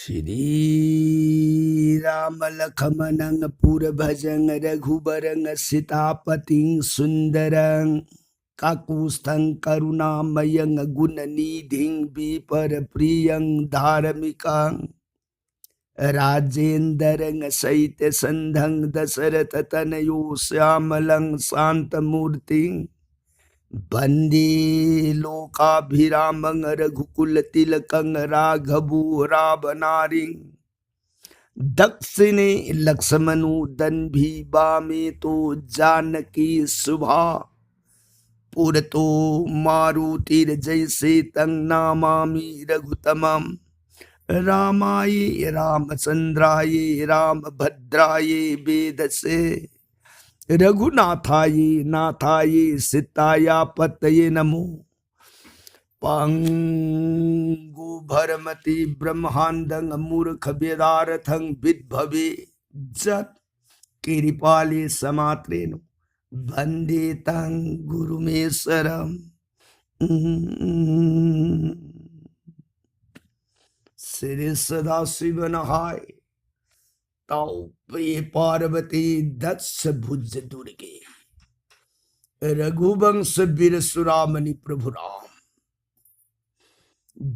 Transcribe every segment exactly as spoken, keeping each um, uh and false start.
श्रीरामलक्ष्मणं पुरभजं रघुवरं सीतापतिं सुन्दरं काकुत्स्थं करुणामयं गुणनिधिं विप्रप्रियं धार्मिकं राजेन्द्रं सहितसन्धं दशरथतनयो श्यामलं शान्तमूर्तिं वन्दे लोकाभिरामं रघुकुलतिलकं राघवो रावणारिं दक्षिणे लक्ष्मणो दण्डी वामे तु जानकी शुभा पुरतो मारुतिर्जयसेतं नमामि रघुत्तमं रामाय रामचन्द्राय रामभद्राय वेधसे रघुनाथाय नाथाय सीतायाः पतये नमः। पङ्गुभरमति ब्रह्माण्डं मूर्खवेदार्थं विद्भवे जत् कृपाले समात्रेणु वन्दे तं गुरुमीश्वरम्। श्री सदाशिवन हाय। ताऊ प्रिय पार्वती दक्ष भुज दुर्गे रघुवंश वीर सुरामणि प्रभु राम।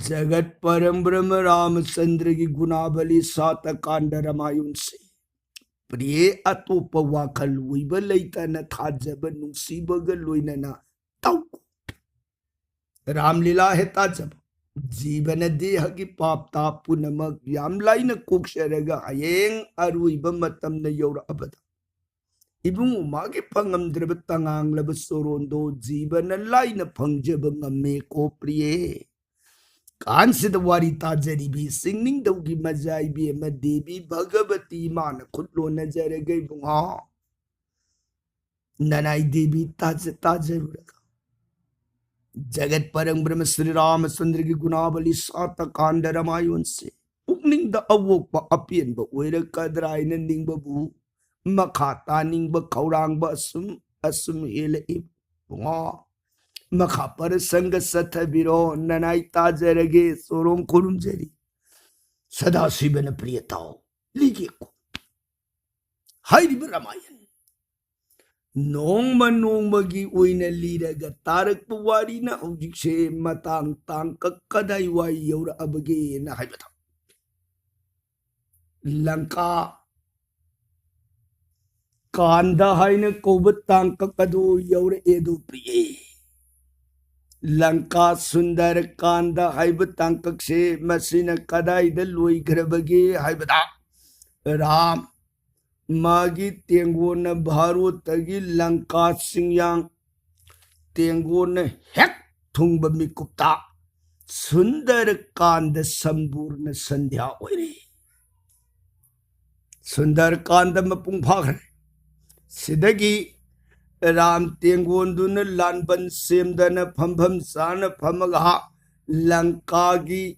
जगत परम ब्रह्म रामचंद्र की गुणावली सात कांड रामायण से प्रिय अतोप वाखल उइब लैतन थाजब नुंसीबग लोइनना ताऊ। ꯔꯥꯝꯂꯤꯂꯥ ꯍꯦ ꯇꯥꯖꯕ꯫ ꯖꯤꯕꯅ ꯗꯦꯍꯒꯤ ꯄꯥꯞ ꯇꯥ ꯄꯨꯝꯅꯃꯛ ꯌꯥꯝ ꯂꯥꯏꯅ ꯀꯣꯛꯆꯔꯒ ꯍꯌꯦꯡ ꯑꯔꯣꯏꯕ ꯃꯇꯝꯗ ꯌꯧꯔꯛꯑꯕꯗ ꯏꯕꯨꯡ ꯎꯃꯥꯒꯤ ꯐꯪꯉꯝꯗ꯭ꯔꯕ ꯇꯉꯥꯡꯂꯕ ꯁꯣꯔꯣꯟꯗꯣ ꯖꯤꯕꯅ ꯂꯥꯏꯅ ꯐꯪꯖꯕ ꯉꯝꯃꯦ ꯀꯣ ꯄ꯭ꯔꯤꯌꯦ꯫ ꯀꯥꯟꯁꯤꯗ ꯋꯥꯔꯤ ꯇꯥꯖꯔꯤꯕꯤ ꯁꯤꯡꯅꯤꯡꯊꯧꯒꯤ ꯃꯖꯥ ꯏꯕꯦꯝꯃ ꯗꯦꯕꯤ ꯚꯒꯕꯇꯤ ꯏꯃꯥꯅ ꯈꯨꯠ ꯂꯣꯟꯅꯖꯔꯒ ꯏꯕꯨꯡꯉꯣ ꯅꯅꯥꯏ ꯗꯦꯕꯤ ꯇꯥꯖ ꯇꯥꯖꯔꯨꯔꯒ ꯖꯒꯠ ꯄꯔꯝ ꯕ꯭ꯔꯍ꯭ꯃ ꯁ꯭ꯔꯤ ꯔꯥꯃꯆꯟꯗ꯭ꯔꯒꯤ ꯒꯨꯅꯥꯕꯂꯤ ꯁꯥꯇ ꯀꯥꯟꯗ ꯔꯥꯃꯥꯌꯟꯁꯦ ꯄꯨꯛꯅꯤꯡꯗ ꯑꯋꯣꯛꯄ ꯑꯄꯦꯟꯕ ꯑꯣꯏꯔꯛꯀꯗ꯭ꯔꯥ ꯍꯥꯏꯅ ꯅꯤꯡꯕꯕꯨ ꯃꯈꯥ ꯇꯥꯅꯤꯡꯕ ꯈꯧꯔꯥꯡꯕ ꯑꯁꯨꯝ ꯑꯁꯨꯝ ꯍꯦꯜꯂꯛꯏ꯫ ꯏꯕꯨꯡꯉꯣ, ꯃꯈꯥ ꯄꯔꯁꯪꯒ ꯆꯠꯊꯕꯤꯔꯣ, ꯅꯅꯥꯏ ꯇꯥꯖꯔꯒꯦ, ꯆꯣꯔꯣꯡ ꯈꯨꯔꯨꯝꯖꯔꯤ꯫ ꯁꯗꯥꯁꯤꯕꯅ ꯄ꯭ꯔꯤꯌ ꯇꯥꯎ ꯂꯤꯒꯦꯀꯣ꯫ ꯍꯥꯏꯔꯤꯕ ꯔꯥꯃꯥꯌꯟ ꯅꯣꯡꯃ ꯅꯣꯡꯃꯒꯤ ꯑꯣꯏꯅ ꯂꯤꯔꯒ ꯇꯥꯔꯛꯄ ꯋꯥꯔꯤꯅ ꯍꯧꯖꯤꯛꯁꯦ ꯃꯇꯥꯡ ꯇꯥꯡꯀꯛ ꯀꯗꯥꯏ ꯋꯥꯏ ꯌꯧꯔꯛꯑꯕꯒꯦꯅ ꯍꯥꯏꯕꯗ, ꯂꯪꯀꯥ ꯀꯥꯟꯗ ꯍꯥꯏꯅ ꯀꯧꯕ ꯇꯥꯡꯀꯛ ꯑꯗꯨ ꯌꯧꯔꯛꯑꯦ ꯑꯗꯨ ꯄ꯭ꯔꯤꯌꯦ꯫ ꯂꯪꯀꯥ ꯁꯨꯟꯗꯔ ꯀꯥꯟꯗ ꯍꯥꯏꯕ ꯇꯥꯡꯀꯛꯁꯦ ꯃꯁꯤꯅ ꯀꯗꯥꯏꯗ ꯂꯣꯏꯈ꯭ꯔꯕꯒꯦ ꯍꯥꯏꯕꯗ, ꯔꯥꯝ ꯃꯥꯒꯤ ꯇꯦꯡꯒꯣꯟꯅ ꯚꯥꯔꯣꯠꯇꯒꯤ ꯂꯪꯀꯥ ꯆꯤꯡꯌꯥꯡ ꯇꯦꯡꯒꯣꯟꯅ ꯍꯦꯛ ꯊꯨꯡꯕ ꯃꯤꯀꯨꯞꯇ ꯁꯨꯟꯗꯔ ꯀꯥꯟꯗ ꯁꯝꯕꯨꯔꯅ ꯁꯟꯙ꯭ꯌꯥ ꯑꯣꯏꯔꯦ꯫ ꯁꯨꯟꯗꯔ ꯀꯥꯟꯗ ꯃꯄꯨꯡ ꯐꯥꯈ꯭ꯔꯦ꯫ ꯁꯤꯗꯒꯤ ꯔꯥꯝ ꯇꯦꯡꯒꯣꯟꯗꯨꯅ ꯂꯥꯟꯕꯟ ꯁꯦꯝꯗꯅ ꯐꯝꯐꯝ ꯆꯥꯅ ꯐꯝꯃꯒ ꯂꯪꯀꯥꯒꯤ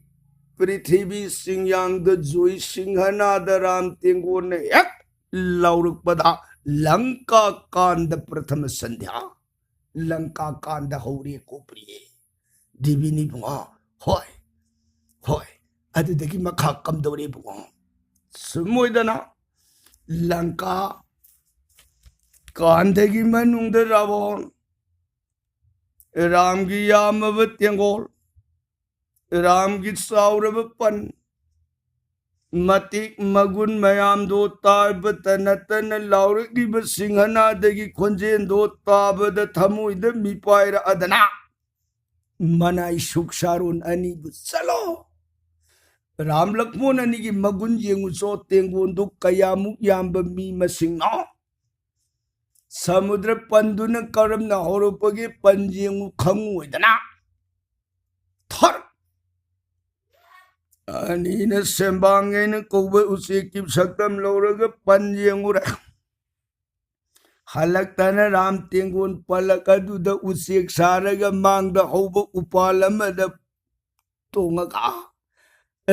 ꯄ꯭ꯔꯤꯊꯤꯕꯤ ꯆꯤꯡꯌꯥꯡꯗ ꯖꯣꯏ ꯁꯤꯡꯍꯅꯥꯗ ꯔꯥꯝ ꯇꯦꯡꯒꯣꯟꯅ ꯍꯦꯛ ꯂꯥꯎꯔꯛꯄꯗ ꯂꯪꯀꯥ ꯀꯥꯟꯗ ꯄ꯭ꯔꯊꯃ ꯁꯟꯙ꯭ꯌꯥ, ꯂꯪꯀꯥ ꯀꯥꯟꯗ ꯍꯧꯔꯦ ꯀꯣ ꯄ꯭ꯔꯤꯌꯦ꯫ ꯗꯦꯕꯤꯅꯤ ꯏꯕꯨꯡꯉꯣ꯫ ꯍꯣꯏ, ꯍꯣꯏ, ꯑꯗꯨꯗꯒꯤ ꯃꯈꯥ ꯀꯝꯗꯧꯔꯦ ꯏꯕꯨꯡꯉꯣ? ꯁꯨꯝ ꯑꯣꯏꯗꯅ ꯂꯪꯀꯥ ꯀꯥꯟꯗꯒꯤ ꯃꯅꯨꯡꯗ ꯔꯥꯕꯣꯟ, ꯔꯥꯝꯒꯤ ꯌꯥꯝꯃꯕ ꯇꯦꯡꯒꯣꯜ, ꯔꯥꯝꯒꯤ ꯆꯥꯎꯔꯕ ꯄꯟ, ꯃꯇꯤꯛ ꯃꯒꯨꯟ ꯃꯌꯥꯝꯗꯣ ꯇꯥꯕꯇ ꯅꯠꯇꯅ ꯂꯥꯎꯔꯛꯂꯤꯕ ꯁꯤꯡꯍꯅꯥꯗꯒꯤ ꯈꯣꯟꯖꯦꯜꯗꯣ ꯇꯥꯕꯗ ꯊꯃꯣꯏꯗ ꯃꯤꯄꯥꯏꯔꯛꯑꯗꯅ ꯃꯅꯥꯏ ꯁꯨꯛ ꯁꯥꯔꯣꯟ ꯑꯅꯤꯕꯨ ꯆꯠꯂꯣ꯫ ꯔꯥꯝ ꯂꯛꯃꯣꯟ ꯑꯅꯤꯒꯤ ꯃꯒꯨꯟ ꯌꯦꯡꯉꯨꯆꯣ, ꯇꯦꯡꯒꯣꯟꯗꯨ ꯀꯌꯥꯃꯨꯛ ꯌꯥꯝꯕ ꯃꯤ ꯃꯁꯤꯡꯅꯣ꯫ ꯁꯃꯨꯗ꯭ꯔ ꯄꯟꯗꯨꯅ ꯀꯔꯝꯅ ꯍꯧꯔꯛꯄꯒꯦ ꯄꯟ ꯌꯦꯡꯉꯨ ꯈꯪꯉꯣꯏꯗꯅ꯫ ꯊꯔ ꯑꯅꯤꯅ ꯁꯦꯝꯕꯥꯡ ꯍꯥꯏꯅ ꯀꯧꯕ ꯎꯆꯦꯛꯀꯤ ꯁꯛꯇꯝ ꯂꯧꯔꯒ ꯄꯟ ꯌꯦꯡꯉꯨꯔꯦ꯫ ꯍꯜꯂꯛꯇꯅ ꯔꯥꯝ ꯇꯦꯡꯒꯣꯟ ꯄꯂꯛ ꯑꯗꯨꯗ ꯎꯆꯦꯛ ꯁꯥꯔꯒ ꯃꯥꯡꯗ ꯍꯧꯕ ꯎꯄꯥꯜ ꯑꯃꯗ ꯇꯣꯡꯉꯒ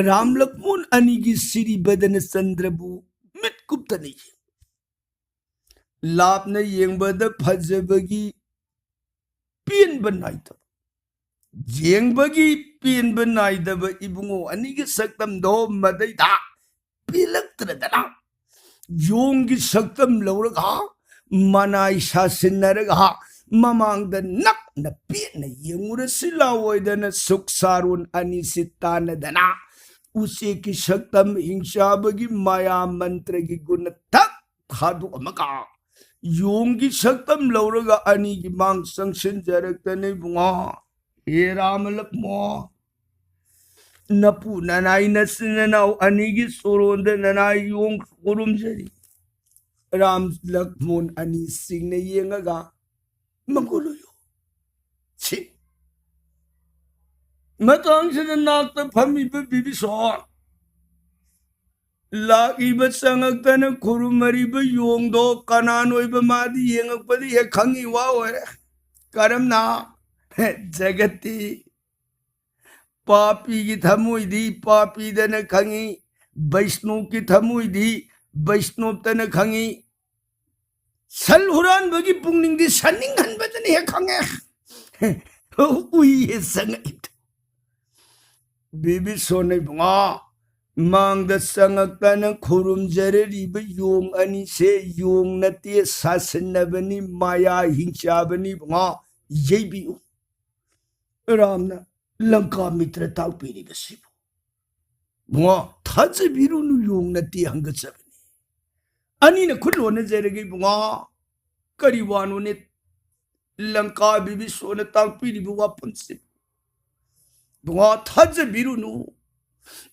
ꯔꯥꯝ ꯂꯛꯃꯣꯟ ꯑꯅꯤꯒꯤ ꯁꯤꯔꯤ ꯕꯗꯅ ꯆꯟꯗ꯭ꯔꯕꯨ ꯃꯤꯠ ꯀꯨꯞꯇꯅ ꯌꯦꯡ-, ꯂꯥꯞꯅ ꯌꯦꯡꯕꯗ ꯐꯖꯕꯒꯤ ꯄꯦꯟꯕ ꯅꯥꯏꯗꯕ, ꯌꯦꯡꯕꯒꯤ ꯄꯦꯟꯕ ꯅꯥꯏꯗꯕ ꯏꯕꯨꯡꯉꯣ ꯑꯅꯤꯒꯤ ꯁꯛꯇꯝꯗꯣ ꯃꯗꯩꯗ ꯄꯦꯜꯂꯛꯇ꯭ꯔꯗꯅ ꯌꯣꯡꯒꯤ ꯁꯛꯇꯝ ꯂꯧꯔꯒ ꯃꯅꯥꯏ ꯁꯥꯁꯤꯟꯅꯔꯒ ꯃꯃꯥꯡꯗ ꯅꯛꯅ ꯄꯦꯠꯅ ꯌꯦꯡꯉꯨꯔꯁꯤ ꯂꯥꯎꯑꯣꯏꯗꯅ ꯁꯨꯛ ꯁꯥꯔꯣꯟ ꯑꯅꯤꯁꯤ ꯇꯥꯟꯅꯗꯅ ꯎꯆꯦꯛꯀꯤ ꯁꯛꯇꯝ ꯍꯤꯡꯆꯥꯕꯒꯤ ꯃꯌꯥ ꯃꯟꯇ꯭ꯔꯒꯤ ꯒꯨꯟꯅ ꯊꯛ ꯊꯥꯗꯣꯛꯑꯝꯃꯒ ꯌꯣꯡꯒꯤ ꯁꯛꯇꯝ ꯂꯧꯔꯒ ꯑꯅꯤꯒꯤ ꯃꯥꯡ ꯆꯪꯁꯤꯟꯖꯔꯛꯇꯅ ꯏꯕꯨꯡꯉꯣ꯫ ꯍꯦ ꯔꯥꯃ ꯂꯛꯃꯣ, ꯅꯄꯨ ꯅꯅꯥꯏ ꯅꯆꯤꯟ ꯅꯅꯥꯎ ꯑꯅꯤꯒꯤ ꯆꯣꯔꯣꯟꯗ ꯅꯅꯥꯏ ꯌꯣꯡ ꯈꯨꯔꯨꯝꯖꯔꯤ꯫ ꯔꯥꯝ ꯂꯛꯃꯣꯟ ꯑꯅꯤ ꯁꯤꯡꯅ ꯌꯦꯡꯉꯒ ꯃꯪꯒꯣꯜ ꯑꯣꯏꯌꯨ꯫ ꯁꯤ ꯃꯇꯥꯡꯁꯤꯗ ꯅꯥꯛꯇ ꯐꯝꯃꯤꯕ ꯕꯤꯕꯤꯁꯣꯟ, ꯂꯥꯛꯏꯕ ꯆꯪꯉꯛꯇꯅ ꯈꯨꯔꯨꯝꯃꯔꯤꯕ ꯌꯣꯡꯗꯣ ꯀꯅꯥꯅ ꯑꯣꯏꯕ ꯃꯥꯗꯤ ꯌꯦꯡꯉꯛꯄꯗ ꯍꯦꯛ ꯈꯪꯉꯤ ꯋꯥ ꯑꯣꯏꯔꯦ꯫ ꯀꯔꯝꯅ? ꯖꯒꯠꯇꯤ ꯄꯥꯄꯤꯒꯤ ꯊꯃꯣꯏꯗꯤ ꯄꯥꯄꯤꯗꯅ ꯈꯪꯉꯤ, ꯕꯩꯁꯅꯣꯞꯀꯤ ꯊꯃꯣꯏꯗꯤ ꯕꯩꯁꯅꯣꯞꯇꯅ ꯈꯪꯉꯤ꯫ ꯁꯟ ꯍꯨꯔꯥꯟꯕꯒꯤ ꯄꯨꯛꯅꯤꯡꯗꯤ ꯁꯟꯅꯤꯡꯍꯟꯕꯗꯅ ꯍꯦꯛ ꯈꯪꯉꯦ꯫ ꯎꯏꯌꯦ ꯆꯪꯉꯛꯏꯗꯣ꯫ ꯕꯤꯕꯤꯁꯣꯟꯅ ꯏꯕꯨꯡꯉꯣ, ꯃꯥꯡꯗ ꯆꯪꯉꯛꯇꯅ ꯈꯨꯔꯨꯝꯖꯔꯔꯤꯕ ꯌꯣꯡ ꯑꯅꯤꯁꯦ ꯌꯣꯡ ꯅꯠꯇꯦ, ꯁꯥꯁꯤꯟꯅꯕꯅꯤ, ꯃꯥꯌꯥ ꯍꯤꯡꯆꯥꯕꯅꯤ ꯏꯕꯨꯡꯉꯣ, ꯌꯩꯕꯤꯌꯨ꯫ ꯔꯥꯝꯅ ꯂꯪꯀꯥ ꯃꯤꯇ꯭ꯔ ꯇꯥꯛꯄꯤꯔꯤꯕꯁꯤꯕꯨ꯫ ꯏꯕꯨꯡꯉꯣ, ꯊꯥꯖꯕꯤꯔꯨꯅꯨ, ꯌꯣꯡ ꯅꯠꯇꯦ, ꯍꯪꯒꯠꯆꯕꯅꯤ꯫ ꯑꯅꯤꯅ ꯈꯨꯠ ꯂꯣꯟꯅꯖꯔꯒꯦ ꯏꯕꯨꯡꯉꯣ꯫ ꯀꯔꯤ ꯋꯥꯅꯣꯅꯦ ꯂꯪꯀꯥ ꯕꯤꯕꯤꯁꯣꯟꯅ ꯇꯥꯛꯄꯤꯔꯤꯕ ꯋꯥꯐꯝꯁꯦ? ꯏꯕꯨꯡꯉꯣ, ꯊꯥꯖꯕꯤꯔꯨꯅꯨ꯫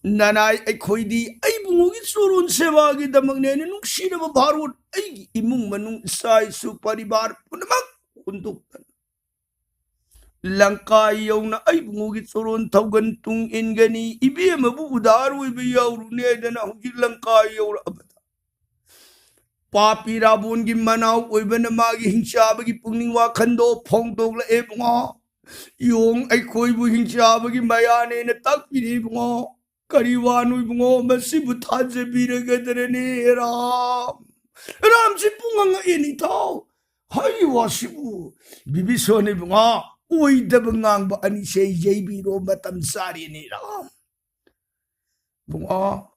ꯅꯅꯥꯏ ꯑꯩꯈꯣꯏꯗꯤ ꯑꯩ ꯏꯕꯨꯡꯉꯣꯒꯤ ꯆꯣꯔꯣꯟ ꯁꯦꯕꯥꯒꯤꯗꯃꯛꯅꯦꯅ ꯅꯨꯡꯁꯤꯔꯕ ꯚꯥꯔꯣꯠ, ꯑꯩꯒꯤ ꯏꯃꯨꯡ ꯃꯅꯨꯡ, ꯏꯆꯥ ꯏꯁꯨ, ꯄꯔꯤꯕꯥꯔ ꯄꯨꯝꯅꯃꯛ ꯍꯨꯟꯗꯣꯛꯇꯅ ꯂꯪꯀꯥ ꯌꯧꯅ ꯑꯩ ꯏꯕꯨꯡꯉꯣꯒꯤ ꯆꯣꯔꯣꯟ ꯊꯧꯒꯟ ꯇꯨꯡ ꯏꯟꯒꯅꯤ, ꯏꯕꯦꯝꯃꯕꯨ ꯎꯗꯥꯔ ꯑꯣꯏꯕ ꯌꯥꯎꯔꯨꯅꯦꯗꯅ ꯍꯧꯖꯤꯛ ꯂꯪꯀꯥ ꯌꯧꯔꯛꯑꯕꯗ ꯄꯥꯄꯤ ꯔꯥꯕꯣꯟꯒꯤ ꯃꯅꯥꯎ ꯑꯣꯏꯕꯅ ꯃꯥꯒꯤ ꯍꯤꯡꯆꯥꯕꯒꯤ ꯄꯨꯛꯅꯤꯡ ꯋꯥꯈꯟꯗꯣ ꯐꯣꯡꯗꯣꯛꯂꯛꯑꯦ ꯏꯕꯨꯡꯉꯣ꯫ ꯌꯣꯡ ꯑꯩꯈꯣꯏꯕꯨ ꯍꯤꯡꯆꯥꯕꯒꯤ ꯃꯌꯥꯅꯦꯅ ꯇꯥꯛꯄꯤꯔꯦ ꯏꯕꯨꯡꯉꯣ꯫ ꯀꯔꯤ ꯋꯥꯅꯣ ꯏꯕꯨꯡꯉꯣ, ꯃꯁꯤꯕꯨ ꯊꯥꯖꯕꯤꯔꯒꯗ꯭ꯔꯅꯦ ꯔꯥꯝ? ꯔꯥꯝꯁꯤ ꯄꯨꯡꯉꯛ ꯉꯛꯑꯦꯅꯦ ꯏꯇꯥꯎ꯫ ꯍꯥꯏꯔꯤ ꯋꯥꯁꯤꯕꯨ꯫ ꯕꯤꯕꯤꯁꯣꯟ ꯏꯕꯨꯡꯉꯣ, ꯑꯣꯏꯗꯕ ꯉꯥꯡꯕ ꯑꯅꯤꯁꯦ ꯌꯩꯕꯤꯔꯣ, ꯃꯇꯝ ꯆꯥꯔꯦꯅꯦ ꯔꯥꯝ꯫ ꯕꯨꯡꯉꯣ,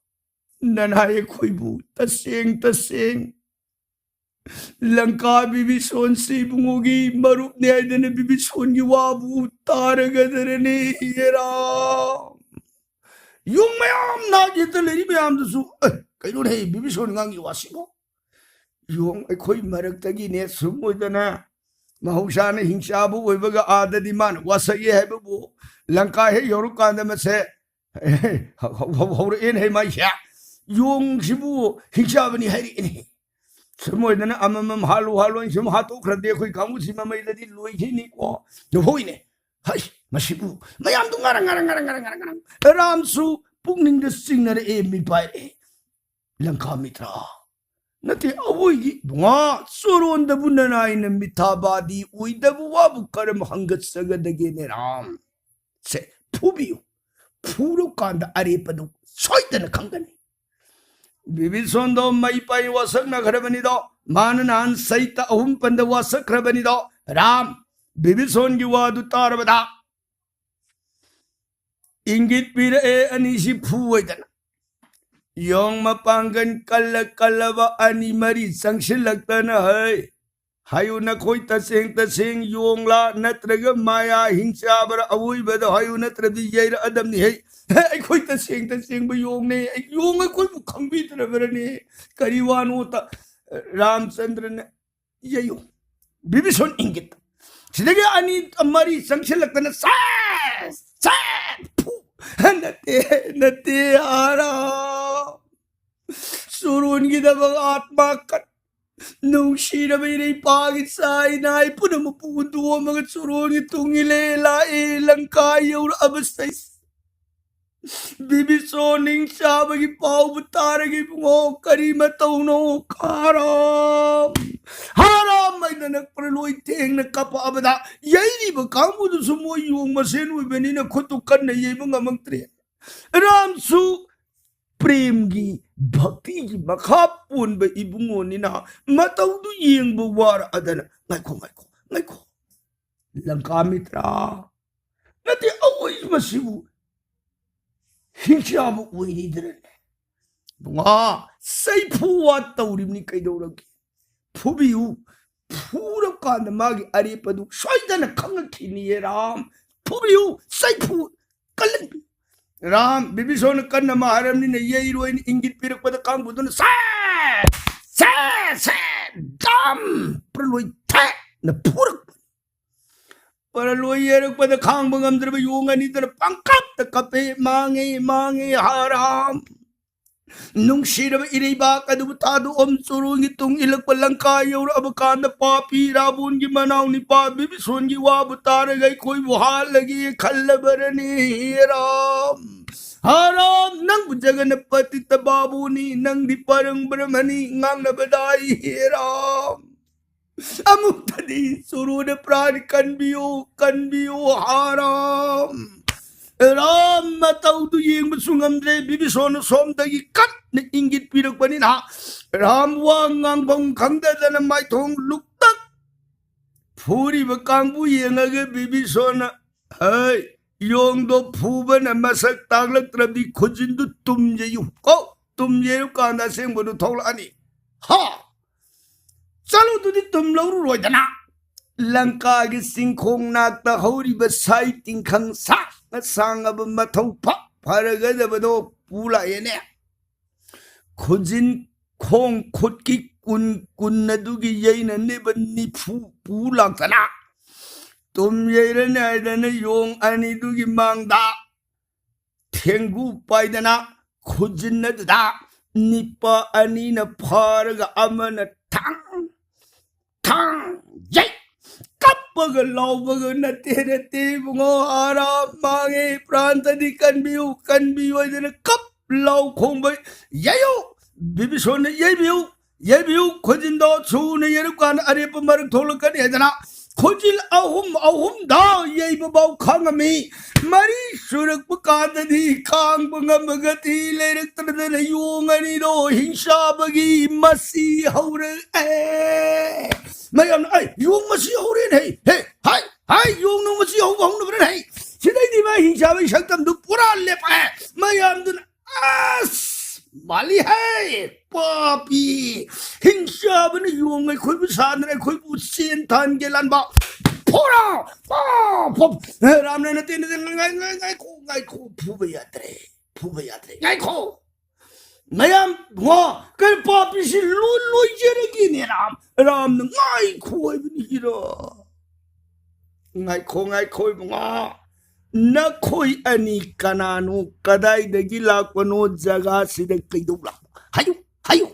ꯅꯅꯥꯏ ꯑꯩꯈꯣꯏꯕꯨ ꯇꯁꯦꯡ ꯇꯁꯦꯡ ꯂꯪꯀꯥ ꯕꯤꯕꯤꯁꯣꯟꯁꯤ ꯏꯕꯨꯡꯉꯣꯒꯤ ꯃꯔꯨꯞꯅꯤ ꯍꯥꯏꯗꯅ ꯕꯤꯕꯤꯁꯣꯟꯒꯤ ꯋꯥꯕꯨ ꯇꯥꯔꯒꯗꯔꯅꯦ ꯍꯦꯔꯥ? ꯌꯣꯡ ꯃꯌꯥꯝ ꯅꯥꯛ ꯌꯦꯠꯇ ꯂꯩꯔꯤ ꯃꯌꯥꯝꯗꯨꯁꯨ, "ꯑꯦ, ꯀꯩꯅꯣꯅꯦ ꯕꯤꯕꯤꯁꯣꯟ ꯉꯥꯡꯉꯤ ꯋꯥꯁꯤꯕꯣ? ꯌꯣꯡ ꯑꯩꯈꯣꯏ ꯃꯔꯛꯇꯒꯤꯅꯦ ꯁꯨꯝ ꯑꯣꯏꯗꯅ ꯃꯍꯧꯁꯥꯅ ꯍꯤꯡꯆꯥꯕ ꯑꯣꯏꯕꯒ ꯑꯥꯗꯗꯤ ꯃꯥꯅ ꯋꯥꯁꯛꯑꯦ ꯍꯥꯏꯕꯕꯨ ꯂꯪꯀꯥ ꯍꯦꯛ ꯌꯧꯔꯀꯥꯟꯗ ꯃꯁꯦ ꯍꯧ-, ꯍꯧ-, ꯍꯧꯔꯛꯑꯦꯅꯦ ꯃꯥꯏꯁꯦ꯫ ꯌꯣꯡꯁꯤꯕꯨ ꯍꯤꯡꯆꯥꯕꯅꯤ ꯍꯥꯏꯔꯛꯑꯦꯅꯦ꯫ ꯁꯨꯝ ꯑꯣꯏꯗꯅ ꯑꯃꯃꯝ ꯍꯥꯜꯂꯨ ꯍꯥꯜꯂꯨ ꯍꯥꯏꯅ ꯁꯨꯝ ꯍꯥꯠꯇꯣꯛꯈ꯭ꯔꯗꯤ ꯑꯩꯈꯣꯏ ꯀꯥꯡꯕꯨꯁꯤ ꯃꯃꯩꯗꯗꯤ ꯂꯣꯏꯈꯤꯅꯤꯀꯣ꯫ ꯍꯣꯏꯅꯦ꯫ ꯍꯩ, ꯃꯁꯤꯕꯨ ꯃꯌꯥꯝꯗꯨ ꯉꯔꯪ ꯉꯔꯪ ꯉꯔꯪ ꯉꯔꯪ ꯉꯔꯪ ꯉꯔꯪ꯫ ꯔꯥꯝꯁꯨ ꯄꯨꯛꯅꯤꯡꯗ ꯆꯤꯡꯅꯔꯛꯑꯦ, ꯃꯤꯄꯥꯏꯔꯛꯑꯦ꯫ ꯂꯪꯀꯥ ꯃꯤꯇ꯭ꯔ ꯅꯠꯇꯦ, ꯑꯋꯣꯏꯒꯤ ꯕꯨꯡꯉꯥ ꯆꯣꯔꯣꯟꯗꯕꯨ ꯅꯅꯥꯏꯅ ꯃꯤꯊꯥꯕꯥꯗꯤ ꯑꯣꯏꯗꯕ ꯋꯥꯕꯨ ꯀꯔꯝ ꯍꯪꯒꯠꯆꯒꯗꯒꯦꯅꯦ ꯔꯥꯝ? ꯁꯦ, ꯐꯨꯕꯤꯌꯨ꯫ ꯐꯨꯔꯀꯥꯟꯗ ꯑꯔꯦꯞꯄꯗꯨ ꯁꯣꯏꯗꯅ ꯈꯪꯒꯅꯤ꯫ ꯕꯤꯕꯤꯁꯣꯟꯗꯣ ꯃꯩ ꯄꯥꯏ ꯋꯥꯁꯛꯅꯈ꯭ꯔꯕꯅꯤꯗꯣ꯫ ꯃꯥꯅ ꯅꯍꯥꯟ ꯁꯩꯇ ꯑꯍꯨꯝ ꯄꯟꯗ ꯋꯥꯁꯛꯈ꯭ꯔꯕꯅꯤꯗꯣ꯫ ꯔꯥꯝ, ꯕꯤꯕꯤꯁꯣꯟꯒꯤ ꯋꯥꯗꯨ ꯇꯥꯔꯕꯗ ꯏꯪꯒꯤꯠ ꯄꯤꯔꯛꯑꯦ, ꯑꯅꯤꯁꯤ ꯐꯨ ꯑꯣꯏꯗꯅ꯫ ꯌꯣꯡ ꯃꯄꯥꯡꯒꯜ ꯀꯜꯂ ꯀꯜꯂꯕ ꯑꯅꯤ ꯃꯔꯤ ꯆꯪꯁꯤꯜꯂꯛꯇꯅ, ꯍꯩ, ꯍꯥꯏꯌꯨ ꯅꯈꯣꯏ ꯇꯁꯦꯡ ꯇꯁꯦꯡ ꯌꯣꯡꯂꯥ ꯅꯠꯇ꯭ꯔꯒ ꯃꯥꯌꯥ ꯍꯤꯡꯆꯥꯕꯔ ꯑꯋꯣꯏꯕꯗ ꯍꯥꯏꯌꯨ, ꯅꯠꯇ꯭ꯔꯗꯤ ꯌꯩꯔꯛꯑꯗꯝꯅꯤ꯫ ꯍꯩ, ꯑꯩꯈꯣꯏ ꯇꯁꯦꯡ ꯇꯁꯦꯡꯕ ꯌꯣꯡꯅꯦ꯫ ꯌꯣꯡ ꯑꯩꯈꯣꯏꯕꯨ ꯈꯪꯕꯤꯗ꯭ꯔꯕꯔꯅꯦ? ꯀꯔꯤ ꯋꯥꯅꯣ ꯇ-, ꯔꯥꯝꯆꯟꯗ꯭ꯔꯅ ꯌꯩꯌꯨ꯫ ꯕꯤꯕꯤꯁꯣꯟ ꯏꯪꯒꯤꯠ꯫ ꯁꯤꯗꯒꯤ ꯑꯅꯤ ꯃꯔꯤ ꯆꯪꯁꯤꯜꯂꯛꯇꯅ ꯁꯦꯠ, ꯁꯦꯠ, ꯐꯨ꯫ ꯅꯠꯇꯦ, ꯅꯠꯇꯦ, ꯑꯥꯔꯥ꯫ ꯆꯨꯔꯣꯟꯒꯤꯗꯃꯛ ꯑꯥꯠꯃꯥ ꯀꯠ-, ꯅꯨꯡꯁꯤꯔꯕ ꯏꯔꯩꯄꯥꯒꯤ ꯆꯥꯏ ꯅꯥꯏ ꯄꯨꯝꯅꯃꯛꯄꯨ ꯍꯨꯟꯗꯣꯛꯑꯝꯃꯒ ꯆꯨꯔꯣꯟꯒꯤ ꯇꯨꯡ ꯏꯜꯂꯦ ꯂꯥꯛꯑꯦ, ꯂꯪꯀꯥ ꯌꯧꯔꯛꯑꯕ ꯁꯩ-, ꯕꯤꯕꯤꯆꯣ ꯅꯤꯡꯆꯥꯕꯒꯤ ꯄꯥꯎꯕꯨ ꯇꯥꯔꯒ ꯏꯕꯨꯡꯉꯣ ꯀꯔꯤ ꯃꯇꯧꯅꯣ ꯈꯥꯔꯥꯝ? ꯍꯥꯔꯥꯝ ꯍꯥꯏꯅ ꯅꯛꯄꯅ ꯂꯣꯏ ꯊꯦꯡꯅ ꯀꯞꯄꯛꯑꯕꯗ ꯌꯩꯔꯤꯕ ꯀꯥꯡꯕꯨꯗꯨꯁꯨ ꯃꯣꯏ ꯌꯣꯡ ꯃꯁꯦꯟ ꯑꯣꯏꯕꯅꯤꯅ ꯈꯨꯠꯇꯨ ꯀꯟꯅ ꯌꯩꯕ ꯉꯝꯃꯛꯇ꯭ꯔꯦ꯫ ꯔꯥꯝꯁꯨ ꯄ꯭ꯔꯦꯝꯒꯤ ꯚꯛꯇꯤꯒꯤ ꯃꯈꯥ ꯄꯣꯟꯕ ꯏꯕꯨꯡꯉꯣꯅꯤꯅ ꯃꯇꯧꯗꯨ ꯌꯦꯡꯕ ꯋꯥꯔꯛꯑꯗꯅ, "ꯉꯥꯏꯈꯣ, ꯉꯥꯏꯈꯣ, ꯉꯥꯏꯈꯣ, ꯂꯪꯀꯥ ꯃꯤꯇ꯭ꯔ, ꯅꯠꯇꯦ, ꯑꯋꯣꯏ ꯃꯁꯤꯕꯨ ꯍꯤꯡꯆꯥꯕ ꯑꯣꯏꯔꯤꯗ꯭ꯔꯅꯦ? ꯏꯕꯨꯡꯉꯣ, ꯆꯩꯐꯨ ꯋꯥ ꯇꯧꯔꯤꯕꯅꯤ, ꯀꯩꯗꯧꯔꯒꯦ? ꯐꯨꯕꯤꯌꯨ꯫ ꯐꯨꯔꯀꯥꯟꯗ ꯃꯥꯒꯤ ꯑꯔꯦꯞꯄꯗꯨ ꯁꯣꯏꯗꯅ ꯈꯪꯉꯛꯈꯤꯅꯤꯌꯦ ꯔꯥꯝ꯫ ꯐꯨꯕꯤꯌꯨ, ꯆꯩꯐꯨ ꯀꯜꯍꯟꯕꯤꯌꯨ꯫ ꯔꯥꯝ, ꯕꯤꯕꯤꯁꯣꯟꯅ ꯀꯟꯅ ꯑꯃ ꯍꯥꯏꯔꯕꯅꯤꯅ ꯌꯩꯔꯣꯏꯅ ꯏꯪꯒꯤꯠ ꯄꯤꯔꯛꯄꯗ ꯀꯥꯡꯕꯨꯗꯨꯅ ꯁꯦ, ꯁꯦ, ꯁꯦ, ꯗꯝ! ꯄ꯭ꯔꯂꯣꯏ ꯊꯦꯛꯅ ꯐꯨꯔꯛꯄ꯫ ꯄ꯭ꯔꯂꯣꯏ ꯌꯩꯔꯛꯄꯗ ꯈꯥꯡꯕ ꯉꯝꯗ꯭ꯔꯕ ꯌꯣꯡ ꯑꯅꯤꯗꯨꯅ ꯄꯪꯀꯞꯇ ꯀꯞꯄꯦ, "ꯃꯥꯡꯉꯦ, ꯃꯥꯡꯉꯦ, ꯍꯥꯔꯥꯝ!" ꯅꯨꯡꯁꯤꯔꯕ ꯏꯔꯩꯕꯥꯛ ꯑꯗꯨꯕꯨ ꯊꯥꯗꯣꯛꯑꯝ ꯆꯨꯔꯨꯒꯤ ꯇꯨꯡ ꯏꯜꯂꯛꯄ ꯂꯪꯀꯥ ꯌꯧꯔꯛꯑꯕ ꯀꯥꯟꯗ ꯄꯥꯄꯤ ꯔꯥꯕꯣꯟꯒꯤ ꯃꯅꯥꯎ ꯅꯤꯄꯥ ꯕꯤꯕꯤꯁꯣꯟꯒꯤ ꯋꯥꯕꯨ ꯇꯥꯔꯒ ꯑꯩꯈꯣꯏꯕꯨ ꯍꯥꯠꯂꯒꯦ ꯈꯜꯂꯕꯔꯅꯤ, ꯍꯦ ꯔꯥꯝ? ꯍꯥꯔꯥꯝ, ꯅꯪꯕꯨ ꯖꯒꯅ ꯄꯇꯤꯇ ꯕꯥꯕꯨꯅꯤ, ꯅꯪꯗꯤ ꯄꯔꯪ ꯕ꯭ꯔꯍꯃꯅꯤ ꯉꯥꯡꯅꯕꯗꯥꯏ, ꯍꯦ ꯔꯥꯝ꯫ ꯑꯃꯨꯛꯇꯗꯤ ꯆꯨꯔꯨꯅ ꯄ꯭ꯔꯥꯟ ꯀꯟꯕꯤꯌꯨ, ꯀꯟꯕꯤꯌꯨ, ꯍꯥꯔꯥꯝ꯫ ꯔꯥꯝ ꯃꯇꯧꯗꯨ ꯌꯦꯡꯕꯁꯨ ꯉꯝꯗ꯭ꯔꯦ꯫ ꯕꯤꯕꯤꯁꯣꯟꯅ ꯁꯣꯝꯗꯒꯤ ꯀꯟꯅ ꯏꯪꯒꯤꯠ ꯄꯤꯔꯛꯄꯅꯤꯅ ꯔꯥꯝ ꯋꯥ ꯉꯥꯡꯐꯝ ꯈꯪꯗꯗꯅ ꯃꯥꯏꯊꯣꯡ ꯂꯨꯛꯇꯛ꯫ ꯐꯨꯔꯤꯕ ꯀꯥꯡꯕꯨ ꯌꯦꯡꯉꯒ ꯕꯤꯕꯤꯁꯣꯟꯅ, "ꯍꯩ, ꯌꯣꯡꯗꯣ ꯐꯨꯕꯅ ꯃꯁꯛ ꯇꯥꯛꯂꯛꯇ꯭ꯔꯕꯗꯤ ꯈꯨꯖꯤꯟꯗꯨ ꯇꯨꯝꯖꯩꯌꯨ ꯀꯣ, ꯇꯨꯝꯖꯩꯌꯨ ꯀꯥꯟꯗ ꯑꯁꯦꯡꯕꯗꯨ ꯊꯣꯛꯂꯛꯑꯅꯤ꯫ ꯍꯥ! ꯆꯠꯂꯨ, ꯑꯗꯨꯗꯤ ꯇꯨꯝ ꯂꯧꯔꯨꯔꯣꯏꯗꯅ꯫ ꯂꯪꯀꯥꯒꯤ ꯆꯤꯡꯈꯣꯡ ꯅꯥꯛꯇ ꯍꯧꯔꯤꯕ ꯁꯥꯏ ꯇꯤꯡꯈꯪ ꯁꯥꯡꯅ ꯁꯥꯡꯉꯕ ꯃꯊꯧ ꯐ-, ꯐꯔꯒꯗꯕꯗꯣ ꯄꯨ ꯂꯥꯛꯑꯦꯅꯦ꯫ ꯈꯨꯖꯤꯟ ꯈꯣꯡ ꯈꯨꯠꯀꯤ ꯀꯨꯟ ꯀꯨꯟ ꯑꯗꯨꯒꯤ ꯌꯩꯅꯅꯦꯕ ꯅꯤꯐꯨ ꯄꯨ ꯂꯥꯛꯇꯅ ꯇꯨꯝ ꯌꯩꯔꯅꯤ ꯍꯥꯏꯗꯅ ꯌꯣꯡ ꯑꯅꯤꯗꯨꯒꯤ ꯃꯥꯡꯗ ꯊꯦꯡꯒꯨ ꯄꯥꯏꯗꯅ ꯈꯨꯖꯤꯟ ꯑꯗꯨꯗ ꯅꯤꯄꯥ ꯑꯅꯤꯅ ꯐꯥꯔꯒ ꯑꯃꯅ ꯊꯥꯡ ꯊꯥꯡ ꯌꯩ ꯀꯞꯄꯒ ꯂꯥꯎꯕꯒ ꯅꯠꯇꯦ, ꯅꯠꯇꯦ ꯏꯕꯨꯡꯉꯣ, ꯍꯥꯔꯥꯝ ꯃꯥꯡꯉꯦ, ꯄ꯭ꯔꯥꯟꯇꯗꯤ ꯀꯟꯕꯤꯌꯨ, ꯀꯟꯕꯤꯌꯨ ꯍꯥꯏꯗꯅ ꯀꯞ ꯂꯥꯎ ꯈꯣꯡꯕ, "ꯌꯩꯌꯨ, ꯕꯤꯕꯤꯁꯣꯟꯅ ꯌꯩꯕꯤꯌꯨ, ꯌꯩꯕꯤꯌꯨ, ꯈꯨꯖꯤꯟꯗꯣ ꯁꯨꯅ ꯌꯩꯔꯨꯀꯥꯟꯗ ꯑꯔꯦꯞꯄ ꯃꯔꯛ ꯊꯣꯛꯂꯛꯀꯅꯤ" ꯍꯥꯏꯗꯅ ꯈꯨꯖꯤꯜ ꯑꯍꯨꯝ ꯑꯍꯨꯝꯗ ꯌꯩꯕ ꯐꯥꯎ ꯈꯪꯉꯝꯃꯤ꯫ ꯃꯔꯤ ꯁꯨꯔꯛꯄ ꯀꯥꯟꯗꯗꯤ ꯈꯥꯡꯕ ꯉꯝꯕ ꯒꯇꯤ ꯂꯩꯔꯛꯇꯗꯅ ꯌꯣꯡ ꯑꯅꯤꯗꯣ ꯍꯤꯡꯆꯥꯕꯒꯤ ꯃꯁꯤ ꯍꯧꯔꯛꯑꯦ꯫ ꯃꯌꯥꯝꯅ, "ꯑꯩ, ꯌꯣꯡ ꯃꯁꯤ ꯍꯧꯔꯦꯅꯦ, ꯍꯦ, ꯍꯦ, ꯍꯥꯏ, ꯍꯥꯏ, ꯌꯣꯡ ꯅꯣꯡꯃꯁꯤ ꯍꯧꯕ ꯍꯧꯅꯕ꯭ꯔꯥ ꯍꯩ? ꯁꯤꯗꯩꯗꯤ ꯃꯥ ꯍꯤꯡꯆꯥꯕꯒꯤ ꯁꯛꯇꯝꯗꯨ ꯄꯨꯔꯥ ꯂꯦꯞꯄꯦ꯫ ꯃꯌꯥꯝꯗꯨꯅ, "ꯑꯁ, ꯃꯥꯜꯂꯤ ꯍꯩ, ꯄꯥꯄꯤ, ꯍꯤꯡꯆꯥꯕꯅ ꯌꯣꯡ ꯑꯩꯈꯣꯏꯕꯨ ꯁꯥꯟꯅꯔꯦ, ꯑꯩꯈꯣꯏꯕꯨ ꯆꯦꯟ ꯊꯥꯟꯒꯦ ꯂꯥꯟꯕ꯫ ꯐꯨꯔꯣ! ꯄꯥ! ꯐꯨ-" ꯔꯥꯝꯅ, "ꯅꯠꯇꯦ, ꯅꯠꯇꯦ, ꯉꯥꯏ-, ꯉꯥꯏ-, ꯉꯥꯏ-, ꯉꯥꯏꯈꯣ, ꯉꯥꯏꯈꯣ, ꯐꯨꯕ ꯌꯥꯗ꯭ꯔꯦ, ꯐꯨꯕ ꯌꯥꯗ꯭ꯔꯦ, ꯉꯥꯏꯈꯣ꯫ ꯃꯌꯥꯝ, ꯉꯣ, ꯀꯩ ꯄꯥꯄꯤꯁꯤ ꯂꯣꯏ ꯂꯣꯏꯖꯔꯒꯦꯅꯦ, ꯔꯥꯝ, ꯔꯥꯝꯅ ꯉꯥꯏꯈꯣ ꯍꯥꯏꯕꯅꯤ ꯍꯤꯔꯥ꯫ ꯉꯥꯏꯈꯣ, ꯉꯥꯏꯈꯣ, ꯏꯕꯨꯡꯉꯣ꯫ ꯅꯈꯣꯏ ꯑꯅꯤ ꯀꯅꯥꯅꯣ? ꯀꯗꯥꯏꯗꯒꯤ ꯂꯥꯛꯄꯅꯣ? ꯖꯒꯥꯁꯤꯗ ꯀꯩꯗꯧ ꯂꯥꯛꯄ? ꯍꯥꯏꯌꯨ, ꯍꯥꯏꯌꯨ꯫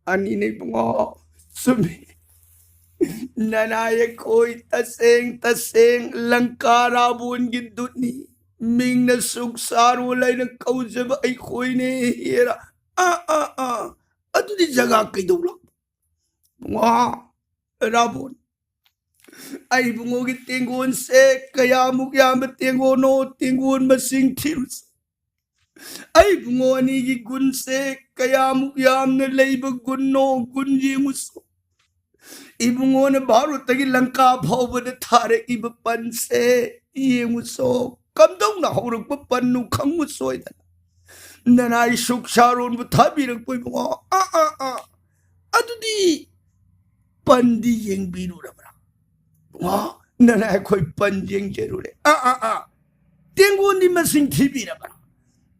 ꯑꯅꯤꯅꯦ, ꯏꯕꯨꯡꯉꯣ꯫ ꯆꯨꯝꯃꯤ꯫ ꯅꯅꯥꯏ ꯑꯩꯈꯣꯏ ꯇꯁꯦꯡ ꯇꯁꯦꯡ ꯂꯪꯀꯥ ꯔꯥꯕꯣꯟꯒꯤ ꯗꯨꯠꯅꯤ꯫ ꯃꯤꯡꯅ ꯁꯨꯛ ꯁꯥꯔꯣꯜ ꯍꯥꯏꯅ ꯀꯧꯖꯕ ꯑꯩꯈꯣꯏꯅꯦ, ꯍꯤꯔꯥ꯫ ꯑꯥ, ꯑꯥ, ꯑꯥ꯫ ꯑꯗꯨꯗꯤ ꯖꯒꯥ ꯀꯩꯗꯧ ꯂꯥꯛꯄ? ꯏꯕꯨꯡꯉꯣ, ꯔꯥꯕꯣꯟ, ꯑꯩ ꯏꯕꯨꯡꯉꯣꯒꯤ ꯇꯦꯡꯒꯣꯟꯁꯦ ꯀꯌꯥꯃꯨꯛ ꯌꯥꯝꯕ ꯇꯦꯡꯒꯣꯟꯅꯣ, ꯇꯦꯡꯒꯣꯟ ꯃꯁꯤꯡ ꯊꯤꯔꯨꯁꯤ꯫ ꯑꯩ ꯏꯕꯨꯡꯉꯣ ꯑꯅꯤꯒꯤ ꯒꯨꯟꯁꯦ ꯀꯌꯥꯃꯨꯛ ꯌꯥꯝꯅ ꯂꯩꯕ ꯒꯨꯟꯅꯣ, ꯒꯨꯟ ꯌꯦꯡꯉꯨꯁꯣ꯫ ꯏꯕꯨꯡꯉꯣꯅ ꯚꯥꯔꯠꯇꯒꯤ ꯂꯪꯀꯥ ꯐꯥꯎꯕꯗ ꯊꯥꯔꯛꯏꯕ ꯄꯟꯁꯦ ꯌꯦꯡꯉꯨꯁꯣ꯫ ꯀꯝꯗꯧꯅ ꯍꯧꯔꯛꯄ ꯄꯟꯅꯣ ꯈꯪꯉꯨ ꯁꯣꯏꯗꯅ꯫ ꯅꯅꯥꯏ ꯁꯨꯛ ꯁꯥꯔꯣꯟꯕꯨ ꯊꯥꯕꯤꯔꯛꯄ ꯏꯕꯨꯡꯉꯣ꯫ ꯑꯥ, ꯑꯥ, ꯑꯥ꯫ ꯑꯗꯨꯗꯤ ꯄꯟꯗꯤ ꯌꯦꯡꯕꯤꯔꯨꯔꯕ꯭ꯔꯥ? ꯏꯕꯨꯡꯉꯣ, ꯅꯅꯥꯏ ꯑꯩꯈꯣꯏ ꯄꯟ ꯌꯦꯡꯖꯔꯨꯔꯦ꯫ ꯑꯥ, ꯑꯥ, ꯑꯥ꯫ ꯇꯦꯡꯒꯣꯟꯗꯤ ꯃꯁꯤꯡ ꯊꯤꯕꯤꯔꯕ꯭ꯔꯥ?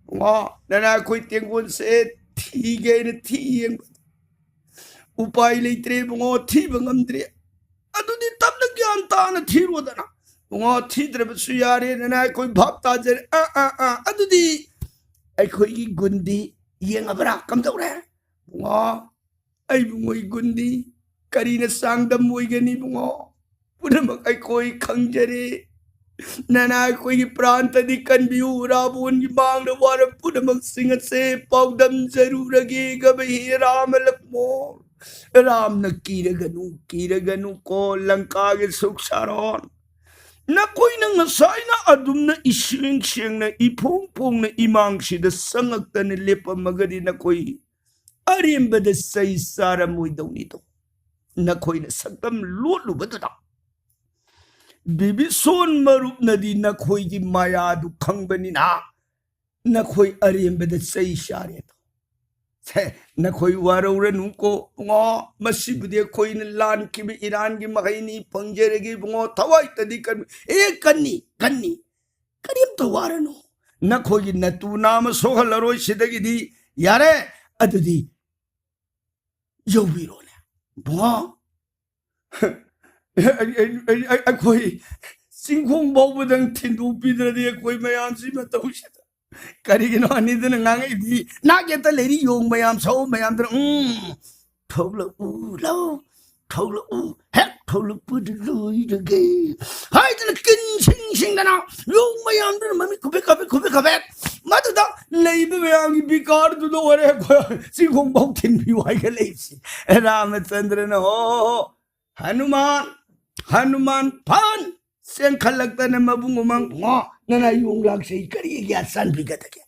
ꯏꯕꯨꯡꯉꯣ, ꯅꯅꯥꯏ ꯑꯩꯈꯣꯏ ꯇꯦꯡꯒꯣꯟꯁꯦ ꯊꯤꯒꯦꯅ ꯊꯤ ꯌꯦꯡꯕ꯫ ꯎꯄꯥꯏ ꯂꯩꯇ꯭ꯔꯦ ꯏꯕꯨꯡꯉꯣ, ꯊꯤꯕ ꯉꯝꯗ꯭ꯔꯦ꯫ ꯑꯗꯨꯗꯤ ꯇꯞꯅ ꯒ꯭ꯌꯥꯟ ꯇꯥꯅ ꯊꯤꯔꯣꯗꯅ꯫ ꯏꯕꯨꯡꯉꯣ, ꯊꯤꯗ꯭ꯔꯕꯁꯨ ꯌꯥꯔꯦ, ꯅꯅꯥꯏ ꯑꯩꯈꯣꯏ ꯚꯥꯞ ꯇꯥꯖꯔꯦ꯫ ꯑꯥ, ꯑꯥ, ꯑꯥ꯫ ꯑꯗꯨꯗꯤ ꯑꯩꯈꯣꯏꯒꯤ ꯒꯨꯟꯗꯤ ꯌꯦꯡꯉꯕ꯭ꯔꯥ? ꯀꯝꯗꯧꯔꯦ? ꯏꯕꯨꯡꯉꯣ, ꯑꯩ ꯏꯕꯨꯡꯉꯣꯒꯤ ꯒꯨꯟꯗꯤ ꯀꯔꯤꯅ ꯆꯥꯡꯗꯝ ꯑꯣꯏꯒꯅꯤ ꯏꯕꯨꯡꯉꯣ? ꯄꯨꯝꯅꯃꯛ ꯑꯩꯈꯣꯏ ꯈꯪꯖꯔꯦ꯫ ꯅꯅꯥꯏ ꯑꯩꯈꯣꯏꯒꯤ ꯄ꯭ꯔꯥꯟꯇꯗꯤ ꯀꯟꯕꯤꯌꯨ, ꯔꯥꯕꯣꯟꯒꯤ ꯃꯥꯡꯗ ꯋꯥꯔ ꯄꯨꯝꯅꯃꯛꯁꯤꯡ ꯑꯁꯦ ꯄꯥꯎꯗꯝꯖꯔꯨꯔꯒꯦ, ꯒꯕꯍꯦ ꯔꯥꯃ ꯂꯛꯃꯣꯟ꯫ ꯔꯥꯝꯅ ꯀꯤꯔꯒꯅꯨ, ꯀꯤꯔꯒꯅꯨ ꯀꯣ ꯂꯪꯀꯥꯒꯤ ꯁꯨꯛ ꯁꯥꯔꯣꯟ꯫ ꯅꯈꯣꯏꯅ ꯉꯁꯥꯏꯅ ꯑꯗꯨꯝꯅ ꯏꯁꯦꯡ ꯁꯦꯡꯅ, ꯏꯐꯣꯡ ꯐꯣꯡꯅ ꯏꯃꯥꯡꯁꯤꯗ ꯆꯪꯉꯛꯇꯅ ꯂꯦꯞꯄꯝꯃꯒꯗꯤ ꯅꯈꯣꯏ ꯑꯔꯦꯝꯕꯗ ꯆꯩ ꯆꯥꯔꯝꯃꯣꯏꯗꯧꯅꯤꯗꯣ꯫ ꯅꯈꯣꯏꯅ ꯁꯛꯇꯝ ꯂꯣꯠꯂꯨꯕꯗꯨꯗ ꯕꯤꯕꯤꯁꯣꯟ ꯃꯔꯨꯞꯅꯗꯤ ꯅꯈꯣꯏꯒꯤ ꯃꯥꯌꯥꯗꯨ ꯈꯪꯕꯅꯤꯅ ꯅꯈꯣꯏ ꯑꯔꯦꯝꯕꯗ ꯆꯩ ꯆꯥꯔꯦꯗꯣ꯫ ꯁꯦ, ꯅꯈꯣꯏ ꯋꯥꯔꯧꯔꯅꯨꯀꯣ ꯏꯕꯨꯡꯉꯣ, ꯃꯁꯤꯕꯨꯗꯤ ꯑꯩꯈꯣꯏꯅ ꯂꯥꯟꯈꯤꯕ ꯏꯔꯥꯟꯒꯤ ꯃꯍꯩꯅꯤ, ꯐꯪꯖꯔꯒꯦ ꯏꯕꯨꯡꯉꯣ, ꯊꯋꯥꯏꯇꯗꯤ ꯀꯟ-, ꯑꯦ, ꯀꯟꯅꯤ, ꯀꯟꯅꯤ, ꯀꯔꯤꯝꯇ ꯋꯥꯔꯅꯨ, ꯅꯈꯣꯏꯒꯤ ꯅꯇꯨ ꯅꯥꯝꯃ ꯁꯣꯛꯍꯜꯂꯔꯣꯏ ꯁꯤꯗꯒꯤꯗꯤ, ꯌꯥꯔꯦ, ꯑꯗꯨꯗꯤ ꯌꯧꯕꯤꯔꯣꯅꯦ ꯏꯕꯨꯡꯉꯣ꯫ ꯑꯩ-, ꯑꯩ-, ꯑꯩ-, ꯑꯩ-, ꯑꯩꯈꯣꯏ ꯆꯤꯡꯈꯣꯡ ꯐꯥꯎꯕꯗꯪ ꯊꯤꯟꯗꯣꯛꯄꯤꯗ꯭ꯔꯗꯤ ꯑꯩꯈꯣꯏ ꯃꯌꯥꯝꯁꯤ ꯃꯇꯧꯁꯤꯗ꯫ ꯀꯔꯤꯒꯤꯅꯣ ꯑꯅꯤꯗꯨꯅ ꯉꯥꯡꯉꯛꯏꯗꯤ? ꯅꯥꯛ ꯌꯦꯠꯇ ꯂꯩꯔꯤ ꯌꯣꯡ ꯃꯌꯥꯝ, ꯁꯑꯣꯝ ꯃꯌꯥꯝꯗꯨꯅ, ꯎꯝ, "ꯊꯣꯛꯂꯛꯎ ꯂꯥꯎ, ꯊꯣꯛꯂꯛꯎ, ꯍꯦꯛ ꯊꯣꯛꯂꯛꯄꯗ ꯂꯣꯏꯔꯒꯦ" ꯍꯥꯏꯗꯅ ꯀꯤꯟ ꯁꯤꯡ ꯁꯤꯡꯗꯅ ꯌꯣꯡ ꯃꯌꯥꯝꯗꯨꯅ ꯃꯃꯤꯠ ꯈꯨꯐꯦꯠ ꯈꯥꯐꯦꯠ, ꯈꯨꯐꯦꯠ ꯈꯥꯐꯦꯠ꯫ ꯃꯗꯨꯗ ꯂꯩꯕ ꯃꯌꯥꯝꯒꯤ ꯕꯤꯀꯥꯔꯗꯨꯗ ꯑꯣꯏꯔꯦ ꯑꯩꯈꯣꯏ ꯆꯤꯡꯈꯣꯡ ꯐꯥꯎ ꯊꯤꯟꯕꯤꯌꯨ ꯍꯥꯏꯒꯠꯂꯛꯏꯁꯤ꯫ ꯔꯥꯃꯆꯟꯗ꯭ꯔꯅ, "ꯍꯣ, ꯍꯣ, ꯍꯣ, ꯍꯅꯨꯃꯥꯟ, ꯍꯅꯨꯃꯥꯟ ꯐꯥꯟ!" ꯆꯦꯟꯈꯠꯂꯛꯇꯅ ꯃꯕꯨꯡ ꯃꯃꯥꯡ, "ꯉꯣ, ꯅꯅꯥ ꯌꯣꯡ ꯂꯥꯛꯁꯦ ꯀꯔꯤꯒꯤ ꯑꯁꯥꯟꯕꯤꯒꯗꯒꯦ?"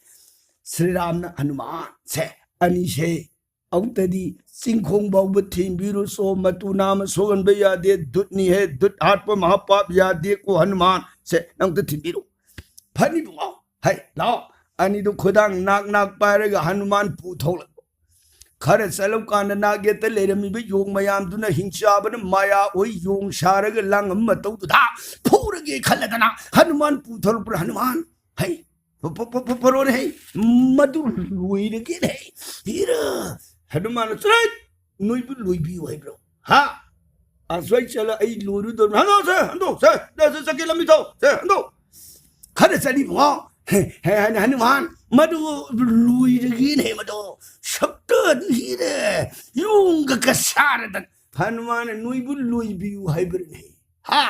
ꯁ꯭ꯔꯤꯔꯥꯝꯅ, "ꯍꯅꯨꯃꯥꯟ, ꯁꯦ, ꯑꯅꯤꯁꯦ ꯑꯃꯨꯛꯇꯗꯤ ꯆꯤꯡꯈꯣꯡ ꯐꯥꯎꯕ ꯊꯤꯟꯕꯤꯔꯨꯁꯣ, ꯃꯇꯨ ꯅꯥꯝꯃ ꯁꯣꯛꯍꯟꯕ ꯌꯥꯗꯦ, ꯗꯨꯠꯅꯤ ꯍꯦ, ꯗꯨꯠ ꯍꯥꯠꯄ ꯃꯍꯥꯄꯥꯞ ꯌꯥꯗꯦꯀꯣ ꯍꯅꯨꯃꯥꯟ, ꯁꯦ, ꯑꯃꯨꯛꯇ ꯊꯤꯟꯕꯤꯔꯨ꯫ ꯐꯅꯤꯕꯨꯡꯉꯣ, ꯍꯩ, ꯂꯥꯛꯑꯣ, ꯑꯅꯤꯗꯨ ꯈꯨꯗꯥꯡ ꯅꯥꯛ ꯅꯥꯛ ꯄꯥꯏꯔꯒ ꯍꯅꯨꯃꯥꯟ ꯄꯨ ꯊꯣꯛꯂꯛꯄ꯫ ꯈꯔ ꯆꯠꯂꯝ ꯀꯥꯟꯗ ꯅꯥꯛ ꯌꯦꯠꯇ ꯂꯩꯔꯝꯃꯤꯕ ꯌꯣꯡ ꯃꯌꯥꯝꯗꯨꯅ ꯍꯤꯡꯆꯥꯕꯅ ꯃꯥꯌꯥ ꯑꯣꯏ ꯌꯣꯡ ꯁꯥꯔꯒ ꯂꯥꯡꯉꯝꯕ ꯃꯇꯧꯗꯨꯗ ꯐꯨꯔꯒꯦ ꯈꯜꯂꯗꯅ ꯍꯅꯨꯃꯥꯟ ꯄꯨ ꯊꯣꯛꯂꯛꯄ꯭ꯔꯥ? ꯍꯅꯨꯃꯥꯟ, ꯍꯩ, ꯐ-, ꯐ-, ꯐ-, ꯐ-, ꯐꯔꯣꯅꯦ, ꯍꯩ, ꯃꯗꯨ ꯂꯣꯏꯔꯒꯦꯅꯦ, ꯍꯩ, ꯍꯤꯔ꯫ ꯍꯅꯨꯃꯥꯟꯅ, "ꯆꯠ! ꯅꯣꯏꯕꯨ ꯂꯣꯏꯕꯤꯌꯨ ꯍꯥꯏꯕ꯭ꯔꯣ? ꯍꯥ? ꯑꯁ꯭ꯋꯥꯏ ꯆꯠꯂ ꯑꯩ ꯂꯣꯏꯔꯨꯗꯧꯔꯤꯕ꯭ꯔꯥ? ꯍꯟꯗꯣ, ꯁꯦ, ꯍꯟꯗꯣ, ꯁꯦ, ꯁꯦ, ꯁꯦ, ꯆꯠꯀꯦ ꯂꯝꯕꯤ ꯊꯧ, ꯁꯦ, ꯍꯟꯗꯣ!" ꯈꯔ ꯆꯠꯂꯤꯕꯨꯡꯉꯣ꯫ ꯍꯦ, ꯍꯦ, ꯍꯅꯨ-, ꯍꯅꯨꯃꯥꯟ, ꯃꯗꯨ ꯂꯣꯏꯔꯒꯦꯅꯦ ꯃꯗꯣ꯫ ꯁꯛꯇ ꯑꯗꯨ ꯍꯤꯔꯦ꯫ ꯌꯣꯡꯒ ꯀ ꯁꯥꯔꯗꯅ꯫ ꯍꯅꯨꯃꯥꯟꯅ, "ꯅꯣꯏꯕꯨ ꯂꯣꯏꯕꯤꯌꯨ ꯍꯥꯏꯕ꯭ꯔꯅꯦ? ꯍꯥ?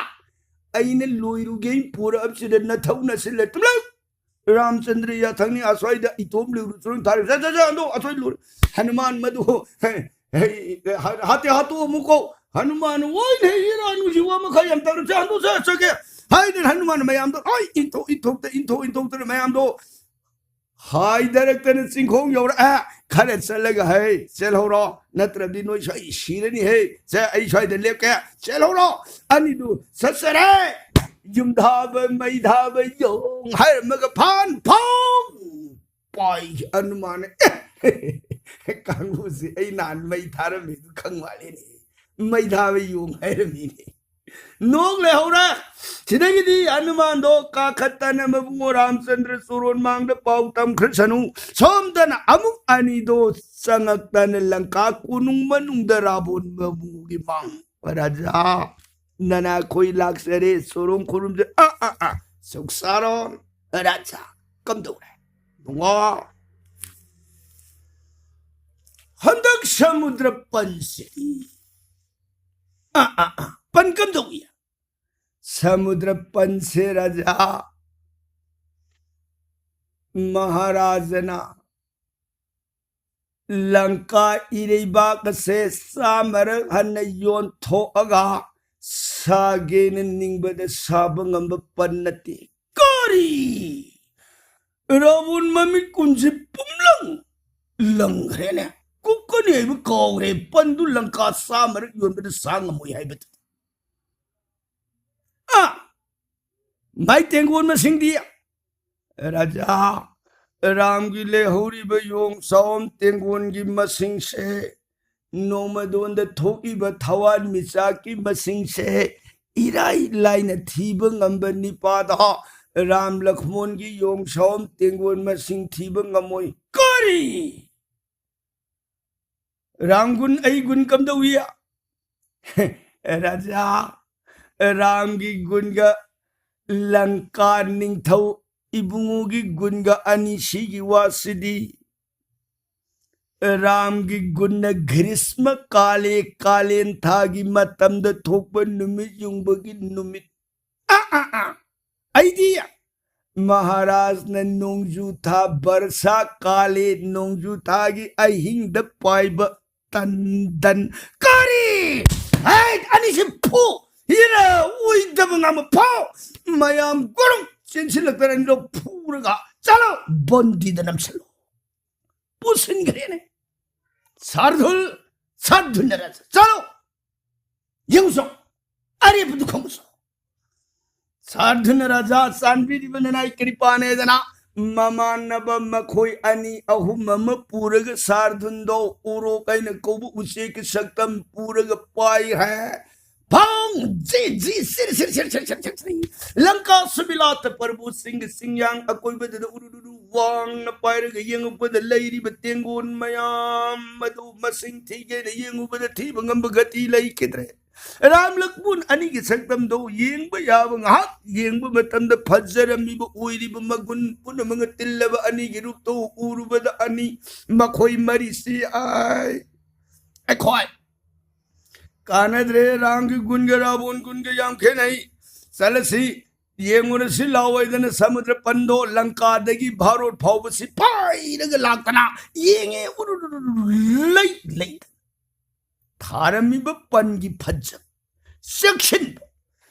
ꯑꯩꯅ ꯂꯣꯏꯔꯨꯒꯦ ꯄꯨꯔꯛꯑꯕꯁꯤꯗ ꯅꯊꯧ ꯅꯁꯤꯜꯂꯦ꯫ ꯇꯨꯝꯂꯛ!" ꯔꯥꯝꯆꯟꯗ꯭ꯔ ꯌꯥꯊꯪꯅꯤ ꯑꯁ꯭ꯋꯥꯏꯗ ꯏꯇꯣꯝ ꯂꯩꯔꯨ ꯆꯨꯔꯨ ꯊꯥꯔꯦ꯫ "ꯁꯦ, ꯁꯦ, ꯁꯦ, ꯍꯟꯗꯣ, ꯑꯁ꯭ꯋꯥꯏ ꯂꯣꯏꯔꯦ꯫" ꯍꯅꯨꯃꯥꯟ ꯃꯗꯨ, ꯍꯦ, ꯍꯦ, ꯍꯥ-, ꯍꯥꯠꯇꯦ ꯍꯥꯠꯇꯣꯛꯑꯝꯃꯨꯀꯣ꯫ ꯍꯅꯨꯃꯥꯟ, "ꯑꯣꯏ, ꯍꯦ, ꯏꯔꯥ ꯅꯨꯡꯁꯤ ꯋꯥ ꯃꯈꯥ ꯌꯥꯝ ꯇꯥꯔꯦ꯫ ꯁꯦ, ꯍꯟꯗꯣ, ꯁꯦ, ꯆꯠꯀꯦ" ꯍꯥꯏꯗꯅ ꯍꯅꯨꯃꯥꯟ ꯃꯌꯥꯝꯗꯣ ꯂꯣꯏ ꯏꯟꯊꯣꯛ, ꯏꯟꯊꯣꯛꯇ, ꯏꯟꯊꯣꯛ, ꯏꯟꯊꯣꯛꯇꯅ ꯃꯌꯥꯝꯗꯣ ꯍꯥꯏꯗꯔꯛꯇꯅ ꯆꯤꯡꯈꯣꯡ ꯌꯧꯔꯛꯑꯦ꯫ ꯈꯔ ꯆꯠꯂꯒ, "ꯍꯩ, ꯆꯦꯜꯍꯧꯔꯣ, ꯅꯠꯇ꯭ꯔꯗꯤ ꯅꯣꯏ ꯁ꯭ꯋꯥꯏ ꯁꯤꯔꯅꯤ ꯍꯦ, ꯁꯦ, ꯑꯩ ꯁ꯭ꯋꯥꯏꯗ ꯂꯦꯞꯀꯦ, ꯆꯦꯜꯍꯧꯔꯣ"꯫ ꯑꯅꯤꯗꯨ ꯆꯠꯆꯔꯦ꯫ ꯌꯨꯝ ꯊꯥꯕ, ꯃꯩ ꯊꯥꯕ ꯌꯣꯡ ꯍꯥꯏꯔꯝꯃꯒ ꯐꯥꯟ ꯐꯥꯎ ꯄꯥꯏ꯫ ꯍꯅꯨꯃꯥꯟꯅ, "ꯑꯦ, ꯀꯥꯡꯕꯨꯁꯤ ꯑꯩ ꯅꯍꯥꯟ ꯃꯩ ꯊꯥꯔꯝꯃꯤꯗꯨ ꯈꯪ ꯃꯥꯜꯂꯦꯅꯦ, ꯃꯩ ꯊꯥꯕ ꯌꯣꯡ ꯍꯥꯏꯔꯝꯃꯤꯅꯦ"꯫ ꯅꯣꯛ ꯂꯩꯍꯧꯔꯦ꯫ ꯁꯤꯗꯒꯤꯗꯤ ꯍꯅꯨꯃꯥꯟꯗꯣ ꯀꯥꯈꯠꯇꯅ ꯃꯕꯨꯡꯉꯣ ꯔꯥꯝꯆꯟꯗ꯭ꯔ ꯆꯣꯔꯣꯟ ꯃꯥꯡꯗ ꯄꯥꯎ ꯇꯝꯈ꯭ꯔꯁꯅꯨ꯫ ꯁꯣꯝꯗꯅ ꯑꯃꯨꯛ ꯑꯅꯤꯗꯣ ꯆꯪꯉꯛꯇꯅ ꯂꯪꯀꯥ ꯀꯣꯅꯨꯡ ꯃꯅꯨꯡꯗ ꯔꯥꯕꯣꯟ ꯃꯕꯨꯡꯒꯤ ꯃꯥꯡ꯫ "ꯔꯥꯖꯥ, ꯅꯅꯥꯈꯣꯏ ꯂꯥꯛꯆꯔꯦ, ꯆꯣꯔꯣꯟ ꯈꯨꯔꯨꯝꯖ-", "ꯑ, ꯑ, ꯑ, ꯁꯨꯛ ꯁꯥꯔꯣꯟ, ꯔꯥꯖꯥ, ꯀꯝꯗꯧꯔꯦ? ꯅꯨꯡꯉꯥꯏ꯫ ꯍꯟꯗꯛ ꯁꯃꯨꯗ꯭ꯔ ꯄꯟꯁꯦ"꯫ "ꯑ, ꯑ, ꯑ, ꯄꯟ ꯀꯝꯗꯧꯏ?" "ꯁꯃꯨꯗ꯭ꯔ ꯄꯟꯁꯦ ꯔꯥꯖꯥ, ꯃꯍꯥꯔꯥꯖꯅ ꯂꯪꯀꯥ ꯏꯔꯩꯕꯥꯛ ꯑꯁꯦ ꯆꯥꯝꯃꯔꯛ ꯍꯟꯅ ꯌꯣꯟꯊꯣꯛꯑꯒ ꯁꯥꯒꯦꯅ ꯅꯤꯡꯕꯗ ꯁꯥꯕ ꯉꯝꯕ ꯄꯟ ꯅꯠꯇꯦ"꯫ "ꯀꯔꯤ? ꯔꯥꯕꯣꯟ ꯃꯃꯤꯠ ꯀꯨꯟꯁꯦ ꯄꯨꯝꯂꯪ ꯂꯪꯈ꯭ꯔꯦꯅꯦ꯫ ꯀꯨꯞꯀꯅꯤ ꯍꯥꯏꯕ ꯀꯥꯎꯈ꯭ꯔꯦ꯫ ꯄꯟꯗꯨ ꯂꯪꯀꯥ ꯆꯥꯝꯃꯔꯛ ꯌꯣꯟꯕꯗ ꯁꯥ ꯉꯝꯃꯣꯏ ꯍꯥꯏꯕꯗꯨ"꯫ "ꯑ, ꯃꯥꯏ ꯇꯦꯡꯒꯣꯟ ꯃꯁꯤꯡꯗꯤ?" "ꯔꯥꯖꯥ, ꯔꯥꯝꯒꯤ ꯂꯩꯍꯧꯔꯤꯕ ꯌꯣꯡ ꯁꯥꯑꯣꯝ ꯇꯦꯡꯒꯣꯟꯒꯤ ꯃꯁꯤꯡꯁꯦ, ꯅꯣꯡꯃꯗꯣꯟꯗ ꯊꯣꯛꯏꯕ ꯊꯋꯥꯟ ꯃꯤꯆꯥꯛꯀꯤ ꯃꯁꯤꯡꯁꯦ ꯏꯔꯥꯏ ꯂꯥꯏꯅ ꯊꯤꯕ ꯉꯝꯕ ꯅꯤꯄꯥꯗ ꯔꯥꯝ ꯂꯛꯃꯣꯟꯒꯤ ꯌꯣꯡ ꯁꯥꯑꯣꯝ ꯇꯦꯡꯒꯣꯟ ꯃꯁꯤꯡ ꯊꯤꯕ ꯉꯝꯃꯣꯏ"꯫ "ꯀꯔꯤ? ꯔꯥꯝꯒꯨꯟ ꯑꯩꯒꯨꯟ ꯀꯝꯗꯧꯏ?" "ꯔꯥꯖꯥ, ꯔꯥꯝꯒꯤ ꯒꯨꯟꯒ ꯂꯪꯀꯥ ꯅꯤꯡꯊꯧ ꯏꯕꯨꯡꯉꯣꯒꯤ ꯒꯨꯟꯒ ꯑꯅꯤꯁꯤꯒꯤ ꯋꯥꯁꯤꯗꯤ, ꯔꯥꯝꯒꯤ ꯒꯨꯟꯅ ꯒ꯭ꯔꯤꯁꯃ ꯀꯥꯂꯦ, ꯀꯥꯂꯦꯟ ꯊꯥꯒꯤ ꯃꯇꯝꯗ ꯊꯣꯛꯄ ꯅꯨꯃꯤꯠ ꯌꯨꯡꯕꯒꯤ ꯅꯨꯃꯤꯠ"꯫ "ꯑ, ꯑ, ꯑ, ꯑꯩꯗꯤ ꯃꯍꯥꯔꯥꯖꯅ ꯅꯣꯡꯖꯨ ꯊꯥ, ꯕꯔꯁꯥ ꯀꯥꯂꯦ, ꯅꯣꯡꯖꯨ ꯊꯥꯒꯤ ꯑꯍꯤꯡꯗ ꯄꯥꯏꯕ ꯇꯟꯗꯟ"꯫ "ꯀꯔꯤ? ꯍꯦ, ꯑꯅꯤꯁꯤ ꯐꯨ! ꯏꯔ ꯑꯣꯏꯗꯕ ꯉꯥꯡꯕ ꯐꯥꯎ!" ꯃꯌꯥꯝ ꯒꯨꯔꯨꯡ ꯆꯦꯟꯁꯤꯜꯂꯛꯇꯅ ꯑꯅꯤꯗꯣ ꯐꯨꯔꯒ, "ꯆꯠꯂꯣ, ꯕꯟꯗꯤꯗ ꯅꯝꯁꯤꯜꯂꯣ"꯫ ꯄꯨꯁꯤꯟꯈ꯭ꯔꯦꯅꯦ꯫ ꯁꯥꯔꯗꯨꯜ, ꯁꯥꯔꯗꯨꯜꯅ ꯔꯥꯖꯥ, ꯆꯠꯂꯣ, ꯌꯦꯡꯉꯨꯆꯣ, ꯑꯔꯦꯞꯄꯗꯨ ꯈꯪꯉꯨꯆꯣ꯫ ꯁꯥꯔꯗꯨꯜꯅ ꯔꯥꯖꯥ ꯆꯥꯟꯕꯤꯔꯤꯕ ꯅꯅꯥꯏ ꯀ꯭ꯔꯤꯄꯥꯅꯦꯗꯅ ꯃꯃꯥꯟꯅꯕ ꯃꯈꯣꯏ ꯑꯅꯤ ꯑꯍꯨꯝ ꯑꯃ ꯄꯨꯔꯒ ꯁꯥꯔꯗꯨꯜꯗꯣ ꯎꯔꯣꯛ ꯍꯥꯏꯅ ꯀꯧꯕ ꯎꯆꯦꯛꯀꯤ ꯁꯛꯇꯝ ꯄꯨꯔꯒ ꯄꯥꯏꯈ꯭ꯔꯦ꯫ ꯐꯪ! ꯖꯤ, ꯖꯤ, sir, sir, sir, sir, sir, sir, sir. ꯂꯪꯀꯥ ꯁꯨꯕꯤꯂꯥꯠꯇ ꯄꯔꯕꯨ ꯆꯤꯡꯒꯤ ꯆꯤꯡꯌꯥꯡ ꯑꯀꯣꯏꯕꯗꯨꯗ ꯎꯔꯨꯔꯨꯔꯨ ꯋꯥꯡꯅ ꯄꯥꯏꯔꯒ ꯌꯦꯡꯉꯨꯕꯗ ꯂꯩꯔꯤꯕ ꯇꯦꯡꯒꯣꯟ ꯃꯌꯥꯝ ꯑꯗꯨ ꯃꯁꯤꯡ ꯊꯤꯒꯦꯅ ꯌꯦꯡꯉꯨꯕꯗ ꯊꯤꯕ ꯉꯝꯕ ꯒꯇꯤ ꯂꯩꯈꯤꯗ꯭ꯔꯦ꯫ ꯔꯥꯝ ꯂꯛꯃꯨꯟ ꯑꯅꯤꯒꯤ ꯁꯛꯇꯝꯗꯣ ꯌꯦꯡꯕ ꯌꯥꯕ ꯉꯥꯏꯍꯥꯛ ꯌꯦꯡꯕ ꯃꯇꯝꯗ ꯐꯖꯔꯝꯃꯤꯕ ꯑꯣꯏꯔꯤꯕ ꯃꯒꯨꯟ ꯄꯨꯝꯅꯃꯛꯅ ꯇꯤꯜꯂꯕ ꯑꯅꯤꯒꯤ ꯔꯨꯞꯇꯣ ꯎꯔꯨꯕꯗ ꯑꯅꯤ ꯃꯈꯣꯏ ꯃꯔꯤꯁꯤ ꯑꯥꯏ ꯑꯩꯈꯣꯏ ꯀꯥꯟꯅꯗ꯭ꯔꯦ꯫ ꯔꯥꯝꯒꯤ ꯒꯨꯟꯒ ꯔꯥꯕꯣꯟ ꯒꯨꯟꯒ ꯌꯥꯝ ꯈꯦꯠꯅꯩ꯫ ꯆꯠꯂꯁꯤ, ꯌꯦꯡꯉꯨꯔꯁꯤ ꯂꯥꯛꯑꯣꯏꯗꯅ ꯁꯃꯨꯗ꯭ꯔ ꯄꯟꯗꯣ ꯂꯪꯀꯥꯗꯒꯤ ꯚꯥꯔꯣꯠ ꯐꯥꯎꯕꯁꯤ ꯄꯥꯏꯔꯒ ꯂꯥꯛꯇꯅ ꯌꯦꯡꯉꯦ꯫ ꯎꯔꯨꯔꯨꯔꯨꯔꯨ ꯂꯩ ꯂꯩ ꯊꯥꯔꯝꯃꯤꯕ ꯄꯟꯒꯤ ꯐꯖꯕ, ꯆꯦꯛꯁꯤꯟꯕ,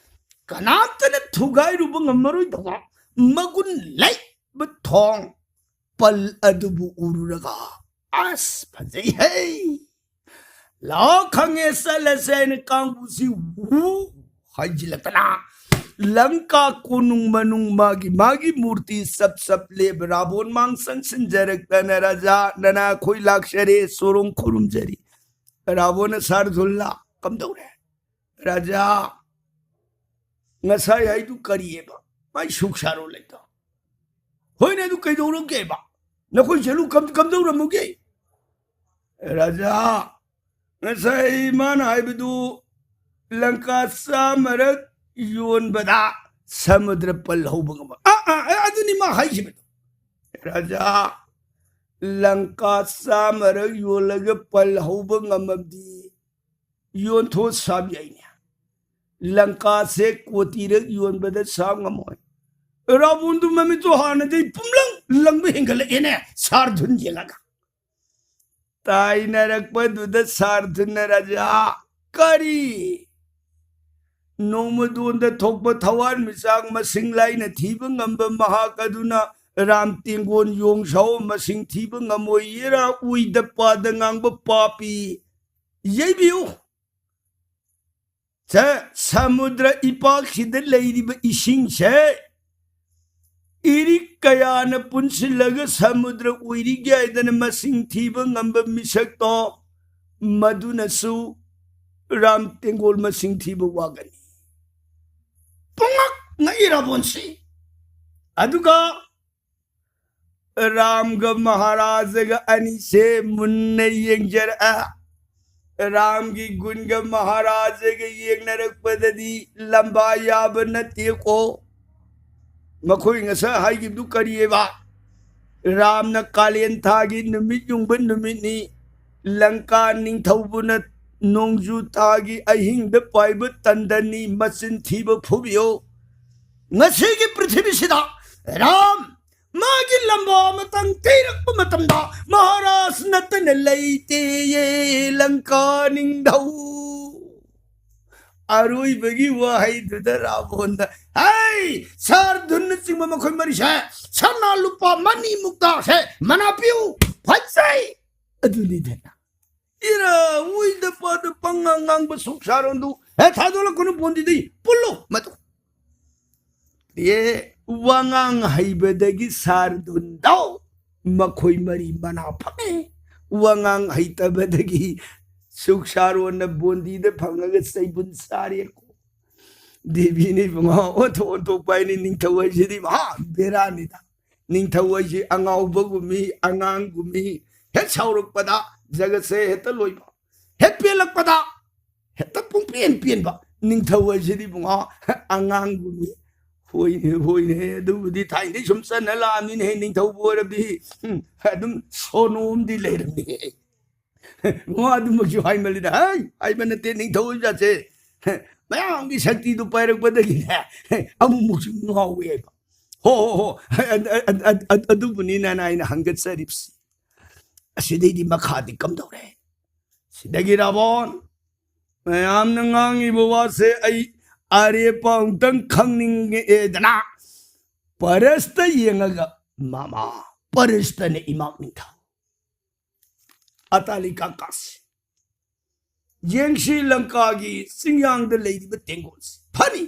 ꯀꯅꯥꯝꯇꯅ ꯊꯨꯒꯥꯏꯔꯨꯕ ꯉꯝꯃꯔꯣꯏꯗꯕ ꯃꯒꯨꯟ ꯂꯩꯕ ꯊꯣꯡ ꯄꯜ ꯑꯗꯨꯕꯨ ꯎꯔꯨꯔꯒ, "ꯑꯁ, ꯐꯖꯩꯍꯦ! ꯂꯥꯛꯑꯣ, ꯈꯪꯉꯦ, ꯆꯠꯂꯁꯦ" ꯍꯥꯏꯅ ꯀꯥꯡꯕꯨꯁꯤ ꯋꯨ ꯍꯥꯏꯖꯤꯜꯂꯛꯇꯅ ꯂꯪꯀꯥ ꯀꯣꯅꯨꯡ ꯃꯅꯨꯡ ꯃꯥꯒꯤ ꯃꯥꯒꯤ ꯃꯨꯔꯇꯤ ꯆꯞ ꯆꯞ ꯂꯦꯞ ꯔꯥꯕꯣꯟ ꯃꯥꯡ ꯆꯪꯁꯤꯟꯖꯔꯛꯇꯅ, "ꯔꯥꯖꯥ, ꯅꯅꯥ ꯑꯩꯈꯣꯏ ꯂꯥꯛꯆꯔꯦ, ꯆꯣꯔꯣꯡ ꯈꯨꯔꯨꯝꯖꯔꯤ"꯫ ꯔꯥꯕꯣꯟꯅ, "ꯁꯥꯔꯗꯨꯜꯂꯥ, ꯀꯝꯗꯧꯔꯦ?" "ꯔꯥꯖꯥ, ꯉꯁꯥꯏ ꯍꯥꯏꯗꯨ ꯀꯔꯤꯑꯕ? ꯃꯥꯏ ꯁꯨꯛ ꯁꯥꯔꯣ ꯂꯩꯇ꯫ ꯍꯣꯏꯅꯦ, ꯑꯗꯨ ꯀꯩꯗꯧꯔꯒꯦꯕ? ꯅꯈꯣꯏ ꯆꯠꯂꯨ ꯀꯝ-, ꯀꯝꯗꯧꯔꯝꯃꯨꯒꯦ?" "ꯔꯥꯖꯥ, ꯉꯁꯥꯏ ꯃꯥꯅ ꯍꯥꯏꯕꯗꯨ ꯂꯪꯀꯥ ꯆꯥꯝꯃꯔꯛ ꯌꯣꯟꯕꯗ ꯁꯃꯨꯗ꯭ꯔ ꯄꯜ ꯍꯧꯕ ꯉꯝꯕ"꯫ ꯑꯥ, ꯑꯥ, ꯑꯥ, ꯑꯗꯨꯅꯤ ꯃꯥ ꯍꯥꯏꯈꯤꯕꯗꯣ꯫ "ꯔꯥꯖꯥ, ꯂꯪꯀꯥ ꯆꯥꯝꯃꯔꯛ ꯌꯣꯜꯂꯒ ꯄꯜ ꯍꯧꯕ ꯉꯝꯃꯕꯗꯤ ꯌꯣꯟꯊꯣꯛ ꯁꯥꯕ ꯌꯥꯏꯅꯦ꯫ ꯂꯪꯀꯥꯁꯦ ꯀꯣꯇꯤꯔꯛ ꯌꯣꯟꯕꯗ ꯁꯥꯕ ꯉꯝꯃꯣꯏ"꯫ ꯔꯥꯕꯣꯟꯗꯨ ꯃꯃꯤꯠꯇꯨ ꯍꯥꯟꯅꯗꯩ ꯄꯨꯝꯂꯪ ꯂꯪꯕ ꯍꯦꯟꯒꯠꯂꯛꯑꯦꯅꯦ, ꯁꯥꯔꯗꯨꯟ ꯌꯦꯡꯉꯒ꯫ ꯇꯥꯏꯅꯔꯛꯄꯗꯨꯗ ꯁꯥꯔꯗꯨꯟꯅ, "ꯔꯥꯖꯥ, ꯀꯔꯤ? ꯅꯣꯡꯃꯗꯣꯟꯗ ꯊꯣꯛꯄ ꯊꯋꯥꯟꯃꯤꯆꯥꯛ ꯃꯁꯤꯡ ꯂꯥꯏꯅ ꯊꯤꯕ ꯉꯝꯕ ꯃꯍꯥꯛ ꯑꯗꯨꯅ ꯔꯥꯝ ꯇꯦꯡꯒꯣꯜ ꯌꯣꯡ ꯁꯥꯎ ꯃꯁꯤꯡ ꯊꯤꯕ ꯉꯝꯃꯣꯏ, ꯏꯔꯥ ꯎꯏꯗ ꯄꯥꯗ ꯉꯥꯡꯕ ꯄꯥꯄꯤ꯫ ꯌꯩꯕꯤꯌꯨ꯫ ꯁꯦ, ꯁꯃꯨꯗ꯭ꯔ ꯏꯄꯥꯛꯁꯤꯗ ꯂꯩꯔꯤꯕ ꯏꯁꯤꯡꯁꯦ ꯏꯔꯤꯛ ꯀꯌꯥꯅ ꯄꯨꯟꯁꯤꯜꯂꯒ ꯁꯃꯨꯗ꯭ꯔ ꯑꯣꯏꯔꯤꯒꯦ ꯍꯥꯏꯗꯅ ꯃꯁꯤꯡ ꯊꯤꯕ ꯉꯝꯕ ꯃꯤꯁꯛꯇꯣ, ꯃꯗꯨꯅꯁꯨ ꯔꯥꯝ ꯇꯦꯡꯒꯣꯜ ꯃꯁꯤꯡ ꯊꯤꯕ ꯋꯥꯒꯅꯤ꯫ ꯄꯨꯡꯉꯛ ꯉꯛꯏ ꯔꯥꯕꯣꯟꯁꯤ꯫ ꯑꯗꯨꯒ ꯔꯥꯝꯒ ꯃꯍꯥꯔꯥꯖꯒ ꯑꯅꯤꯁꯦ ꯃꯨꯟꯅ ꯌꯦꯡꯖꯔꯛꯑꯦ꯫ ꯔꯥꯝꯒꯤ ꯒꯨꯟꯒ ꯃꯍꯥꯔꯥꯖꯒ ꯌꯦꯡꯅꯔꯛꯄꯗꯗꯤ ꯂꯝꯕꯥ ꯌꯥꯕ ꯅꯠꯇꯦꯀꯣ꯫ ꯃꯈꯣꯏ ꯉꯁꯥꯏ ꯍꯥꯏꯈꯤꯕꯗꯨ ꯀꯔꯤꯑꯕ? ꯔꯥꯝꯅ ꯀꯥꯂꯦꯟ ꯊꯥꯒꯤ ꯅꯨꯃꯤꯠ ꯌꯨꯡꯕ ꯅꯨꯃꯤꯠꯅꯤ, ꯂꯪꯀꯥ ꯅꯤꯡꯊꯧꯕꯨꯅ ꯅꯣꯡꯖꯨ ꯊꯥꯒꯤ ꯑꯍꯤꯡꯗ ꯄꯥꯏꯕ ꯇꯟꯗꯟꯅꯤ, ꯃꯆꯤꯟ ꯊꯤꯕ ꯐꯨꯕꯤꯌꯨ꯫ ꯉꯁꯤꯒꯤ ꯄ꯭ꯔꯤꯊꯤꯕꯤꯁꯤꯗ ꯔꯥꯝ ꯃꯥꯒꯤ ꯂꯝꯕꯥ ꯑꯃꯇꯪ ꯊꯤꯔꯛꯄ ꯃꯇꯝꯗ ꯃꯍꯥꯔꯥꯖ ꯅꯠꯇꯅ ꯂꯩꯇꯦꯌꯦ ꯂꯪꯀꯥ ꯅꯤꯡꯊꯧ꯫ ꯑꯔꯣꯏꯕꯒꯤ ꯋꯥꯍꯩꯗꯨꯗ ꯔꯥꯕꯣꯟꯗ, "ꯍꯩ, ꯁꯥꯔ ꯙꯨꯟꯅꯆꯤꯡꯕ ꯃꯈꯣꯏ ꯃꯔꯤꯁꯦ ꯁꯅꯥ ꯂꯨꯄꯥ ꯃꯅꯤ ꯃꯨꯛꯇꯥꯁꯦ ꯃꯅꯥ ꯄꯤꯌꯨ, ꯐꯖꯩ!" ꯑꯗꯨꯅꯤꯗꯅ꯫ ꯏꯔꯥ ꯎꯏꯗ ꯄꯥꯗ ꯄꯪꯉꯥꯡ ꯉꯥꯡꯕ ꯁꯨꯛ ꯁꯥꯔꯣꯟꯗꯨ ꯍꯦ ꯊꯥꯗꯣꯛꯂꯛꯀꯅꯨ ꯄꯣꯟꯗꯤꯗꯤ ꯄꯨꯜꯂꯨ ꯃꯇꯨ꯫ ꯑꯦ, ꯋꯥꯉꯥꯡ ꯍꯩꯕꯗꯒꯤ ꯁꯥꯔ ꯙꯨꯟꯗꯧ ꯃꯈꯣꯏ ꯃꯔꯤ ꯃꯅꯥ ꯐꯪꯉꯦ꯫ ꯋꯥꯉꯥꯡ ꯍꯩꯇꯕꯗꯒꯤ ꯁꯨꯛ ꯁꯥꯔꯣꯟꯅ ꯕꯣꯟꯗꯤꯗ ꯐꯪꯉꯒ ꯆꯩꯕꯨꯟ ꯆꯥꯔꯦꯀꯣ꯫ ꯗꯦꯕꯤꯅꯤ ꯏꯕꯨꯡꯉꯣ, ꯑꯣꯟꯊꯣꯛ ꯑꯣꯟꯊꯣꯛꯄ ꯍꯥꯏꯅꯤ ꯅꯤꯡꯊꯧ ꯍꯥꯏꯁꯤꯗꯤ ꯃꯍꯥ ꯕꯦꯔꯥꯅꯤꯗ꯫ ꯅꯤꯡꯊꯧ ꯍꯥꯏꯁꯤ ꯑꯉꯥꯎꯕꯒꯨꯝꯃꯤ, ꯑꯉꯥꯡꯒꯨꯝꯃꯤ꯫ ꯍꯦꯛ ꯁꯥꯎꯔꯛꯄꯗ ꯖꯒꯠꯁꯦ ꯍꯦꯛꯇ ꯂꯣꯏꯕ, ꯍꯦꯛ ꯄꯦꯜꯂꯛꯄꯗ ꯍꯦꯛꯇ ꯄꯨꯡꯄꯦꯟ ꯄꯦꯟꯕ꯫ ꯅꯤꯡꯊꯧ ꯍꯥꯏꯁꯤꯗꯤ ꯏꯕꯨꯡꯉꯣ ꯑꯉꯥꯡꯒꯨꯝꯃꯤ꯫ ꯍꯣꯏꯅꯦ, ꯍꯣꯏꯅꯦ, ꯑꯗꯨꯕꯨꯗꯤ ꯊꯥꯏꯅꯗꯩ ꯁꯨꯝ ꯆꯠꯅ ꯂꯥꯛꯑꯃꯤꯅꯦ, ꯅꯤꯡꯊꯧꯕꯨ ꯑꯣꯏꯔꯕꯗꯤ꯫ ꯎꯝ, ꯑꯗꯨꯝ ꯁꯣꯅꯣꯝꯗꯤ ꯂꯩꯔꯝꯅꯤ꯫ ꯃꯥ ꯑꯗꯨꯃꯛꯁꯨ ꯍꯥꯏꯃꯜꯂꯤꯗ꯫ ꯍꯩ, ꯍꯥꯏꯕ ꯅꯠꯇꯦ, ꯅꯤꯡꯊꯧ ꯖꯥꯠꯁꯦ ꯃꯌꯥꯝꯒꯤ ꯁꯛꯇꯤꯗꯨ ꯄꯥꯏꯔꯛꯄꯗꯒꯤꯅꯦ, ꯑꯃꯨꯛꯃꯨꯛꯁꯨ ꯉꯥꯎꯋꯦ ꯍꯥꯏꯕ꯫ ꯍꯣ, ꯍꯣ, ꯍꯣ, ꯑ-, ꯑ-, ꯑ-, ꯑ-, ꯑꯗꯨꯕꯨꯅꯤ ꯅꯅꯥꯏꯅ ꯍꯪꯒꯠꯆꯔꯤꯕꯁꯤ꯫ ꯑꯁꯤꯗꯩꯗꯤ ꯃꯈꯥꯗꯤ ꯀꯝꯗꯧꯔꯦ? ꯁꯤꯗꯒꯤ ꯔꯥꯕꯣꯟ, ꯃꯌꯥꯝꯅ ꯉꯥꯡꯉꯤꯕ ꯋꯥꯁꯦ ꯑꯩ ꯑꯔꯦꯞꯄ ꯑꯃꯨꯛꯇꯪ ꯈꯪꯅꯤꯡꯉꯛꯑꯦꯗꯅ꯫ ꯄꯔꯁꯇ ꯌꯦꯡꯉꯒ ꯃꯃꯥ ꯄꯔꯁꯇꯅ ꯏꯃꯥꯛ ꯅꯤꯡꯊꯧ ꯑꯇꯥꯂꯤꯀꯥ ꯀꯥꯁꯤ꯫ ꯌꯦꯡꯁꯤ ꯂꯪꯀꯥꯒꯤ ꯆꯤꯡꯌꯥꯡꯗ ꯂꯩꯔꯤꯕ ꯇꯦꯡꯒꯣꯜꯁꯤ ꯐꯅꯤ꯫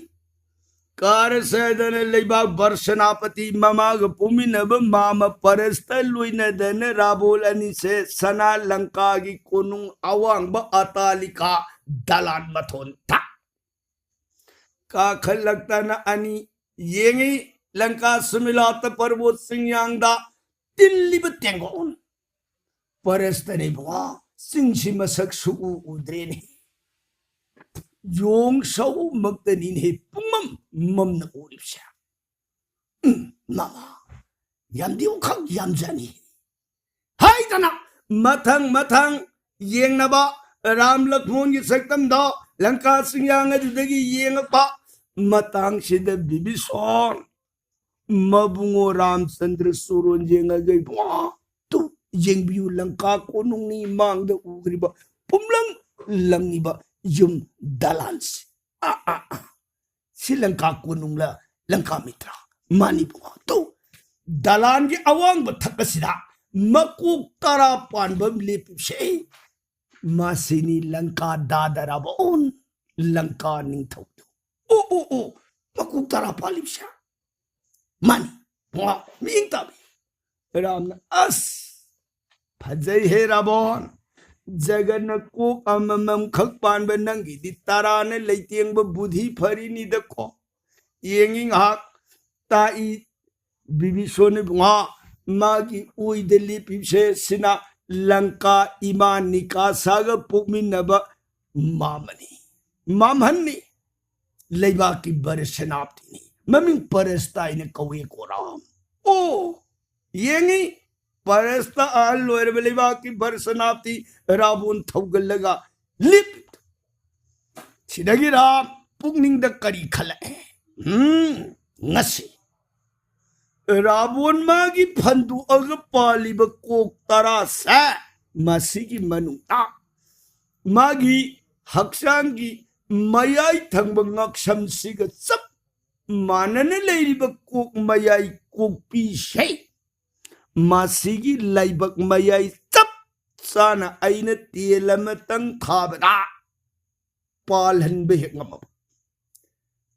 ꯀꯥꯔꯁꯦꯗꯅ ꯂꯩꯕꯥꯛ ꯕꯔꯁꯅꯥꯄꯇꯤ ꯃꯃꯥꯒ ꯄꯣꯛꯃꯤꯟꯅꯕ ꯃꯥꯃ ꯄꯔꯁꯇ ꯂꯣꯏꯅꯗꯅ ꯔꯥꯕꯣꯜ ꯑꯅꯤꯁꯦ ꯁꯅꯥ ꯂꯪꯀꯥꯒꯤ ꯀꯣꯅꯨꯡ ꯑꯋꯥꯡꯕ ꯑꯇꯥꯂꯤꯀꯥ ꯗꯂꯥꯟ ꯃꯊꯣꯟ ꯊꯥꯛ ꯀꯥꯈꯠꯂꯛꯇꯅ ꯑꯅꯤ ꯌꯦꯡꯉꯤ꯫ ꯂꯪꯀꯥ ꯁꯨꯃꯤꯂꯥꯇ ꯄꯔꯕꯣꯠ ꯆꯤꯡꯌꯥꯡꯗ ꯇꯤꯜꯂꯤꯕ ꯇꯦꯡꯒꯣꯜ ꯄꯔꯁꯇꯅ ꯏꯕꯨꯡꯉꯣ, ꯆꯤꯡꯁꯤ ꯃꯁꯛ ꯁꯨꯛꯎ ꯎꯗ꯭ꯔꯦꯅꯦ꯫ ꯌꯣꯡ ꯁꯧꯃꯛꯇꯅꯤꯅꯦ ꯄꯨꯡꯃꯝ ꯃꯝꯅ ꯎꯔꯤꯕꯁꯦ꯫ ꯎꯝ, ꯃꯃꯥ, ꯌꯥꯝꯗꯤ ꯎꯈꯛ ꯌꯥꯝꯖꯅꯤ ꯍꯥꯏꯗꯅ ꯃꯊꯪ ꯃꯊꯪ ꯌꯦꯡꯅꯕ ꯔꯥꯝ ꯂꯛꯃꯣꯟꯒꯤ ꯁꯛꯇꯝꯗꯣ ꯂꯪꯀꯥ ꯆꯤꯡꯌꯥꯡ ꯑꯗꯨꯗꯒꯤ ꯌꯦꯡꯉꯛꯄ ꯃꯇꯥꯡꯁꯤꯗ ꯕꯤꯕꯤꯁꯣꯟ ꯃꯕꯨꯡꯉꯣ ꯔꯥꯝꯆꯟꯗ꯭ꯔ ꯆꯨꯔꯣꯟ ꯌꯦꯡꯉꯒ ꯏꯕꯨꯡꯉꯣ, ꯇꯨ ꯌꯦꯡꯕꯤꯌꯨ, ꯂꯪꯀꯥ ꯀꯣꯅꯨꯡꯅꯤ ꯃꯥꯡꯗ ꯎꯈ꯭ꯔꯤꯕ ꯄꯨꯝꯂꯪ ꯂꯪꯉꯤꯕ ꯌꯨꯝ ꯗꯂꯥꯟꯁꯤ꯫ ꯑ, ꯑ, ꯑ꯫ ꯁꯤ ꯂꯪꯀꯥ ꯀꯣꯅꯨꯡꯂ ꯂꯪꯀꯥ ꯃꯤꯇ꯭ꯔ? ꯃꯥꯅꯤ ꯏꯕꯨꯡꯉꯣ꯫ ꯇꯨ ꯗꯂꯥꯟꯒꯤ ꯑꯋꯥꯡꯕ ꯊꯛ ꯑꯁꯤꯗ ꯃꯀꯣꯛ ꯇꯔꯥ ꯄꯥꯟꯕ ꯑꯃ ꯂꯦꯞꯄꯤꯕꯁꯦ ꯃꯁꯤꯅꯤ ꯂꯪꯀꯥ ꯗꯥꯗꯥ ꯔꯥꯕꯣꯟ, ꯂꯪꯀꯥ ꯅꯤꯡꯊꯧꯗꯨ꯫ ꯑꯣ, ꯑꯣ, ꯑꯣ, ꯃꯀꯣꯛ ꯇꯔꯥ ꯄꯥꯜꯂꯤꯕꯁꯦ꯫ ꯃꯥꯅꯤ, ꯄꯨꯡꯉꯥ ꯃꯤꯠꯌꯦꯡ ꯇꯥꯕꯤ꯫ ꯔꯥꯝꯅ, "ꯑꯁ, ꯐꯖꯩꯍꯦ ꯔꯥꯕꯣꯟ꯫ ꯖꯒꯠꯅ ꯀꯣꯛ ꯑꯃꯃꯝ ꯈꯛ ꯄꯥꯟꯕ ꯅꯪꯒꯤꯗꯤ ꯇꯔꯥꯅ ꯂꯩꯇꯦꯡꯕ ꯕꯨꯙꯤ ꯐꯔꯤꯅꯤꯗꯀꯣ꯫ ꯌꯦꯡꯉꯤ ꯉꯥꯏꯍꯥꯛ, ꯇꯥꯛꯏ ꯕꯤꯕꯤꯁꯣꯟ ꯏꯕꯨꯡꯉꯣ, ꯃꯥꯒꯤ ꯑꯣꯏꯗ ꯂꯦꯞꯄꯤꯕꯁꯦ ꯁꯤꯅ ꯂꯪꯀꯥ ꯏꯃꯥ ꯅꯤꯀꯥꯁꯥꯒ ꯄꯣꯛꯃꯤꯟꯅꯕ ꯃꯥꯃꯅꯤ, ꯃꯥꯝꯍꯟꯅꯤ, ꯂꯩꯕꯥꯛꯀꯤ ꯕꯔ ꯁꯦꯅꯥꯄꯇꯤꯅꯤ, ꯃꯃꯤꯡ ꯄꯔꯁꯇ ꯍꯥꯏꯅ ꯀꯧꯏ ꯀꯣꯔꯥꯝ꯫ ꯑꯣ, ꯌꯦꯡꯉꯤ, ꯄꯔꯁꯇ ꯑꯍꯜ ꯑꯣꯏꯔꯕ ꯂꯩꯕꯥꯛꯀꯤ ꯕꯔ ꯁꯦꯅꯥꯄꯇꯤ ꯔꯥꯕꯣꯟ ꯊꯧꯒꯜꯂꯒ ꯂꯦꯞꯄꯤꯕꯗꯨ꯫ ꯁꯤꯗꯒꯤꯔꯥ ꯄꯨꯛꯅꯤꯡꯗ ꯀꯔꯤ ꯈꯜꯂꯛꯑꯦ? ꯎꯝ, ꯉꯁꯤ ꯔꯥꯕꯣꯟ ꯃꯥꯒꯤ ꯐꯟꯗꯣꯛꯑꯒ ꯄꯥꯜꯂꯤꯕ ꯀꯣꯛ ꯇꯔꯥꯁꯦ, ꯃꯁꯤꯒꯤ ꯃꯅꯨꯡꯗ ꯃꯥꯒꯤ ꯍꯛꯆꯥꯡꯒꯤ ꯃꯌꯥꯏ ꯊꯪꯕ ꯉꯛꯁꯝꯁꯤꯒ ꯆꯞ ꯃꯥꯟꯅꯅ ꯂꯩꯔꯤꯕ ꯀꯣꯛ ꯃꯌꯥꯏ ꯀꯣꯛꯄꯤꯁꯦ ꯃꯁꯤꯒꯤ ꯂꯥꯏꯕꯛ ꯃꯌꯥꯏ ꯆꯞ ꯆꯥꯅ ꯑꯩꯅ ꯇꯦꯟ ꯑꯃꯇꯪ ꯊꯥꯕꯗ ꯄꯥꯜꯍꯟꯕ ꯍꯦꯛ ꯉꯝꯃꯕ,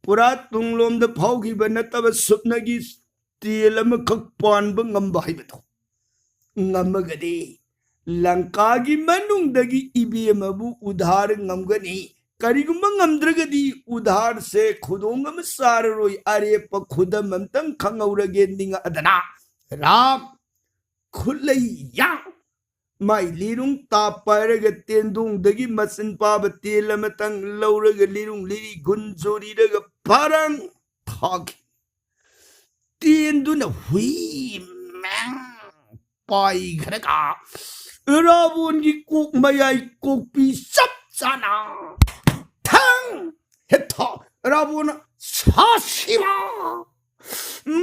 ꯄꯨꯔꯥ ꯇꯨꯡꯂꯣꯝꯗ ꯐꯥꯎꯈꯤꯕ ꯅꯠꯇꯕ ꯁꯨꯞꯅꯒꯤ ꯇꯦꯟ ꯑꯃꯈꯛ ꯄꯥꯟꯕ ꯉꯝꯕ ꯍꯥꯏꯕꯗꯣ ꯉꯝꯃꯒꯗꯤ, ꯂꯪꯀꯥꯒꯤ ꯃꯅꯨꯡꯗꯒꯤ ꯏꯕꯦꯝꯃꯕꯨ ꯎꯙꯥꯔ ꯉꯝꯒꯅꯤ꯫ ꯀꯔꯤꯒꯨꯝꯕ ꯉꯝꯗ꯭ꯔꯒꯗꯤ ꯎꯙꯥꯔꯁꯦ ꯈꯨꯗꯣꯡ ꯑꯃ ꯆꯥꯔꯔꯣꯏ꯫ ꯑꯔꯦꯞꯄ ꯈꯨꯗꯝ ꯑꯝꯇꯪ ꯈꯪꯍꯧꯔꯒꯦ ꯅꯤꯡꯉꯛꯑꯗꯅ, ꯔꯥꯝ ꯈꯨꯠꯂꯩ ꯌꯥꯡ ꯃꯥꯏ ꯂꯤꯔꯨꯡ ꯇꯥꯞ ꯄꯥꯏꯔꯒ ꯇꯦꯟꯗꯣꯡꯗꯒꯤ ꯃꯆꯤꯟ ꯄꯥꯕ ꯇꯦꯟ ꯑꯃꯇꯪ ꯂꯧꯔꯒ ꯂꯤꯔꯨꯡ ꯂꯤꯔꯤ ꯒꯨꯟ ꯖꯨꯔꯤꯔꯒ ꯐꯔꯪ ꯊꯥꯈꯤ꯫ ꯇꯦꯟꯗꯨꯅ ꯍꯨꯏ ꯃꯦꯡ ꯄꯥꯏꯈ꯭ꯔꯒ ꯔꯥꯕꯣꯟꯒꯤ ꯀꯣꯛ ꯃꯌꯥꯏ ꯀꯣꯛꯄꯤ ꯆꯞ ꯆꯥꯅ ꯊꯪ ꯍꯦꯛ ꯊꯥ꯫ ꯔꯥꯕꯣꯟꯅ ꯁꯥꯁꯤꯕ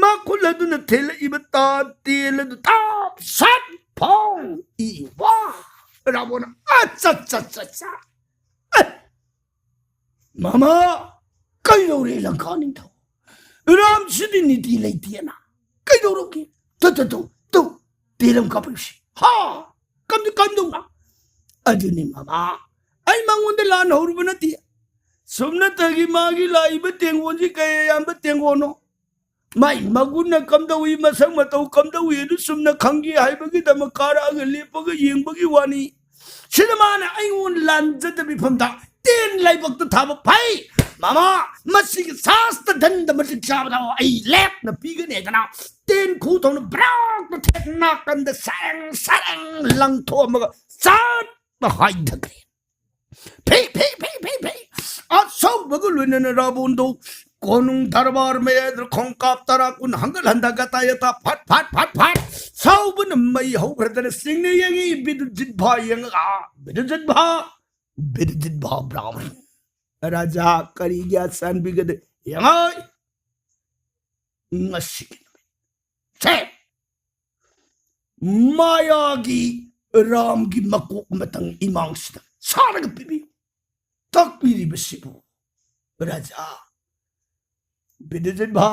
ꯃꯈꯨꯠ ꯑꯗꯨꯅ ꯊꯦꯜꯂꯛꯏꯕ ꯇꯥ ꯇꯦꯟ ꯑꯗꯨ ꯇꯥꯞ ꯁꯠ ꯐꯣꯡ ꯏ ꯋꯥ꯫ ꯔꯥꯕꯣꯟꯅ ꯑ ꯆꯠ ꯆꯠ ꯆꯠ ꯆꯠ꯫ ꯑꯦ! ꯃꯃꯥ, ꯀꯩꯗꯧꯔꯦ ꯂꯪꯀꯥ ꯅꯤꯡꯊꯧ? ꯔꯥꯝꯁꯤꯗꯤ ꯅꯤꯇꯤ ꯂꯩꯇꯦꯅ꯫ ꯀꯩꯗꯧꯔꯒꯦ? Two, two, two, two, ten ꯑꯃ ꯀꯥꯞꯄꯛꯏꯁꯤ꯫ ꯍꯥ? ꯀꯝꯗ-, ꯀꯝꯗꯧꯅ? ꯑꯗꯨꯅꯤ ꯃꯃꯥ, ꯑꯩ ꯃꯉꯣꯟꯗ ꯂꯥꯟ ꯍꯧꯔꯨꯕ ꯅꯠꯇꯦ꯫ ꯁꯨꯞꯅꯇꯒꯤ ꯃꯥꯒꯤ ꯂꯥꯛꯏꯕ ꯇꯦꯡꯒꯣꯟꯁꯤ ꯀꯌꯥ ꯌꯥꯝꯕ ꯇꯦꯡꯒꯣꯟꯅꯣ? ꯃꯥꯏ ꯃꯒꯨꯟꯅ ꯀꯝꯗꯧꯏ, ꯃꯁꯛ ꯃꯇꯧ ꯀꯝꯗꯧꯏ ꯑꯗꯨ ꯆꯨꯝꯅ ꯈꯪꯒꯦ ꯍꯥꯏꯕꯒꯤꯗꯃꯛ ꯀꯥꯔꯛꯑꯒ ꯂꯦꯞꯄꯒ ꯌꯦꯡꯕꯒꯤ ꯋꯥꯅꯤ꯫ ꯁꯤꯗ ꯃꯥꯅ ꯑꯩꯉꯣꯟꯗ ꯂꯥꯟꯖꯗꯕ ꯃꯤꯐꯝꯗ ꯇꯦꯟ ꯂꯥꯏꯕꯛꯇ ꯊꯥꯕ ꯐꯩ꯫ ꯃꯃꯥ, ꯃꯁꯤꯒꯤ ꯁꯥꯁꯇ ꯙꯟꯗ ꯃꯇꯤꯛ ꯆꯥꯕꯗ ꯑꯩ ꯂꯦꯞꯅ ꯄꯤꯒꯅꯤ ꯍꯥꯏꯗꯅ ꯇꯦꯟ ꯈꯨ ꯊꯧꯅ ꯕ꯭ꯔꯥꯛꯇ ꯊꯦꯛ ꯅꯥꯀꯟꯗ ꯁꯔꯦꯡ ꯁꯔꯦꯡ ꯂꯪꯊꯣꯛꯑꯝꯃꯒ ꯆꯠ ꯍꯥꯏꯊꯈ꯭ꯔꯦ꯫ ꯐꯤ, ꯐꯤ, ꯐꯤ, ꯐꯤ, ꯐꯤ꯫ ꯑꯁꯧꯕꯒ ꯂꯣꯏꯅꯅ ꯔꯥꯕꯣꯟꯗꯣ ꯀꯣꯅꯨꯡ ꯗꯔꯕꯥꯔ ꯃꯌꯥꯏꯗ ꯈꯣꯡꯀꯥꯞ ꯇꯔꯥ ꯀꯨꯟ ꯍꯪꯒꯠ ꯍꯟꯗ ꯒꯇꯥ ꯌꯇꯥ ꯐꯠ, ꯐꯠ, ꯐꯠ, ꯐꯠ꯫ ꯁꯥꯎꯕꯅ ꯃꯩ ꯍꯧꯈ꯭ꯔꯗꯅ ꯆꯤꯡꯅ ꯌꯦꯡꯉꯤ ꯕꯤꯗꯨꯖꯤꯠ ꯚꯥ ꯌꯦꯡꯉꯒ, ꯕꯤꯗꯨꯖꯤꯠ ꯚꯥ, ꯕꯤꯗꯨꯖꯤꯠ ꯚꯥ ꯕ꯭ꯔꯥꯍꯃꯟ꯫ ꯔꯥꯖꯥ ꯀꯔꯤꯒꯤ ꯑꯆꯥꯟꯕꯤꯒꯗ ꯌꯦꯡꯉꯣꯏ꯫ ꯉꯁꯤꯒꯤ ꯅꯨꯃꯤꯠ ꯁꯦ ꯃꯥꯌꯥꯒꯤ ꯔꯥꯝꯒꯤ ꯃꯀꯣꯛ ꯑꯃꯇꯪ ꯏꯃꯥꯡꯁꯤꯗ ꯁꯥꯔꯒ ꯄꯤꯕꯤꯌꯨ꯫ ꯇꯥꯛꯄꯤꯔꯤꯕꯁꯤꯕꯨ ꯔꯥꯖꯥ ꯕꯤꯗꯨꯖꯤꯠ ꯚꯥ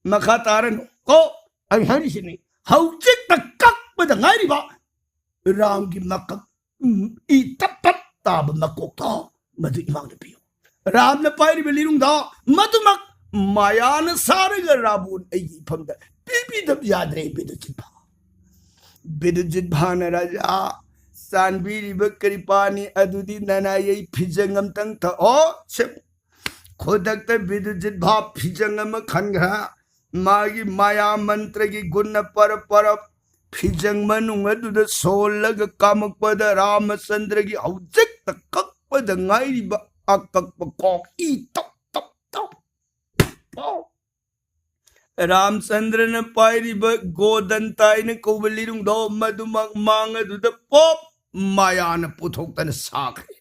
ꯃꯈꯥ ꯇꯥꯔꯅꯨ꯫ ꯀꯣ, ꯑꯩ ꯍꯥꯏꯔꯤꯁꯤꯅꯤ, ꯍꯧꯖꯤꯛꯇ ꯀꯛꯄꯗ ꯉꯥꯏꯔꯤꯕ ꯔꯥꯝꯒꯤ ꯃꯀꯛ, ꯎꯝ, ꯏ ꯇꯞ ꯇꯞ ꯇꯥꯕ ꯃꯀꯣꯛꯇꯣ ꯃꯗꯨ ꯏꯃꯥꯡꯗ ꯄꯤꯌꯨ꯫ ꯔꯥꯝꯅ ꯄꯥꯏꯔꯤꯕ ꯂꯤꯔꯨꯡꯗꯣ ꯃꯗꯨꯃꯛ ꯃꯥꯌꯥꯅ ꯁꯥꯔꯒ ꯔꯥꯕꯣꯟ ꯑꯩꯒꯤ ꯏꯐꯝꯗ ꯄꯤꯕꯤꯗꯕ ꯌꯥꯗ꯭ꯔꯦ, ꯕꯤꯗꯨꯖꯤꯠ ꯚꯥ꯫ ꯕꯤꯗꯨꯖꯤꯠ ꯚꯥꯅ, "ꯔꯥꯖꯥ, ꯆꯥꯟꯕꯤꯔꯤꯕ ꯀ꯭ꯔꯤꯄꯥꯅꯤ ꯑꯗꯨꯗꯤ ꯅꯅꯥꯏ, ꯑꯩ ꯐꯤꯖꯪ ꯑꯝꯇꯪ ꯊꯛꯑꯣ꯫" ꯁꯦ, ꯈꯨꯗꯛꯇ ꯕꯤꯗꯨꯖꯤꯠ ꯚꯥ ꯐꯤꯖꯪ ꯑꯃ ꯈꯟꯈ꯭ꯔꯦ꯫ ꯃꯥꯒꯤ ꯃꯥꯌꯥ ꯃꯟꯇ꯭ꯔꯒꯤ ꯒꯨꯟꯅ ꯄꯔꯞ ꯄꯔꯞ ꯐꯤꯖꯪ ꯃꯅꯨꯡ ꯑꯗꯨꯗ ꯁꯣꯜꯂꯒ ꯀꯥꯝꯃꯛꯄꯗ ꯔꯥꯃꯆꯟꯗ꯭ꯔꯒꯤ ꯍꯧꯖꯤꯛꯇ ꯀꯛꯄꯗ ꯉꯥꯏꯔꯤꯕ ꯑꯀꯛꯄ ꯀꯣꯛ ꯏ ꯇꯞ ꯇꯞ ꯇꯞ ꯄꯣꯞ꯫ ꯔꯥꯃꯆꯟꯗ꯭ꯔꯅ ꯄꯥꯏꯔꯤꯕ ꯒꯣꯗꯟꯇ ꯍꯥꯏꯅ ꯀꯧꯕ ꯂꯤꯔꯨꯡꯗꯣ ꯃꯗꯨꯃꯛ ꯃꯥꯡ ꯑꯗꯨꯗ ꯄꯣꯞ ꯃꯥꯌꯥꯅ ꯄꯨꯊꯣꯛꯇꯅ ꯁꯥꯈ꯭ꯔꯦ꯫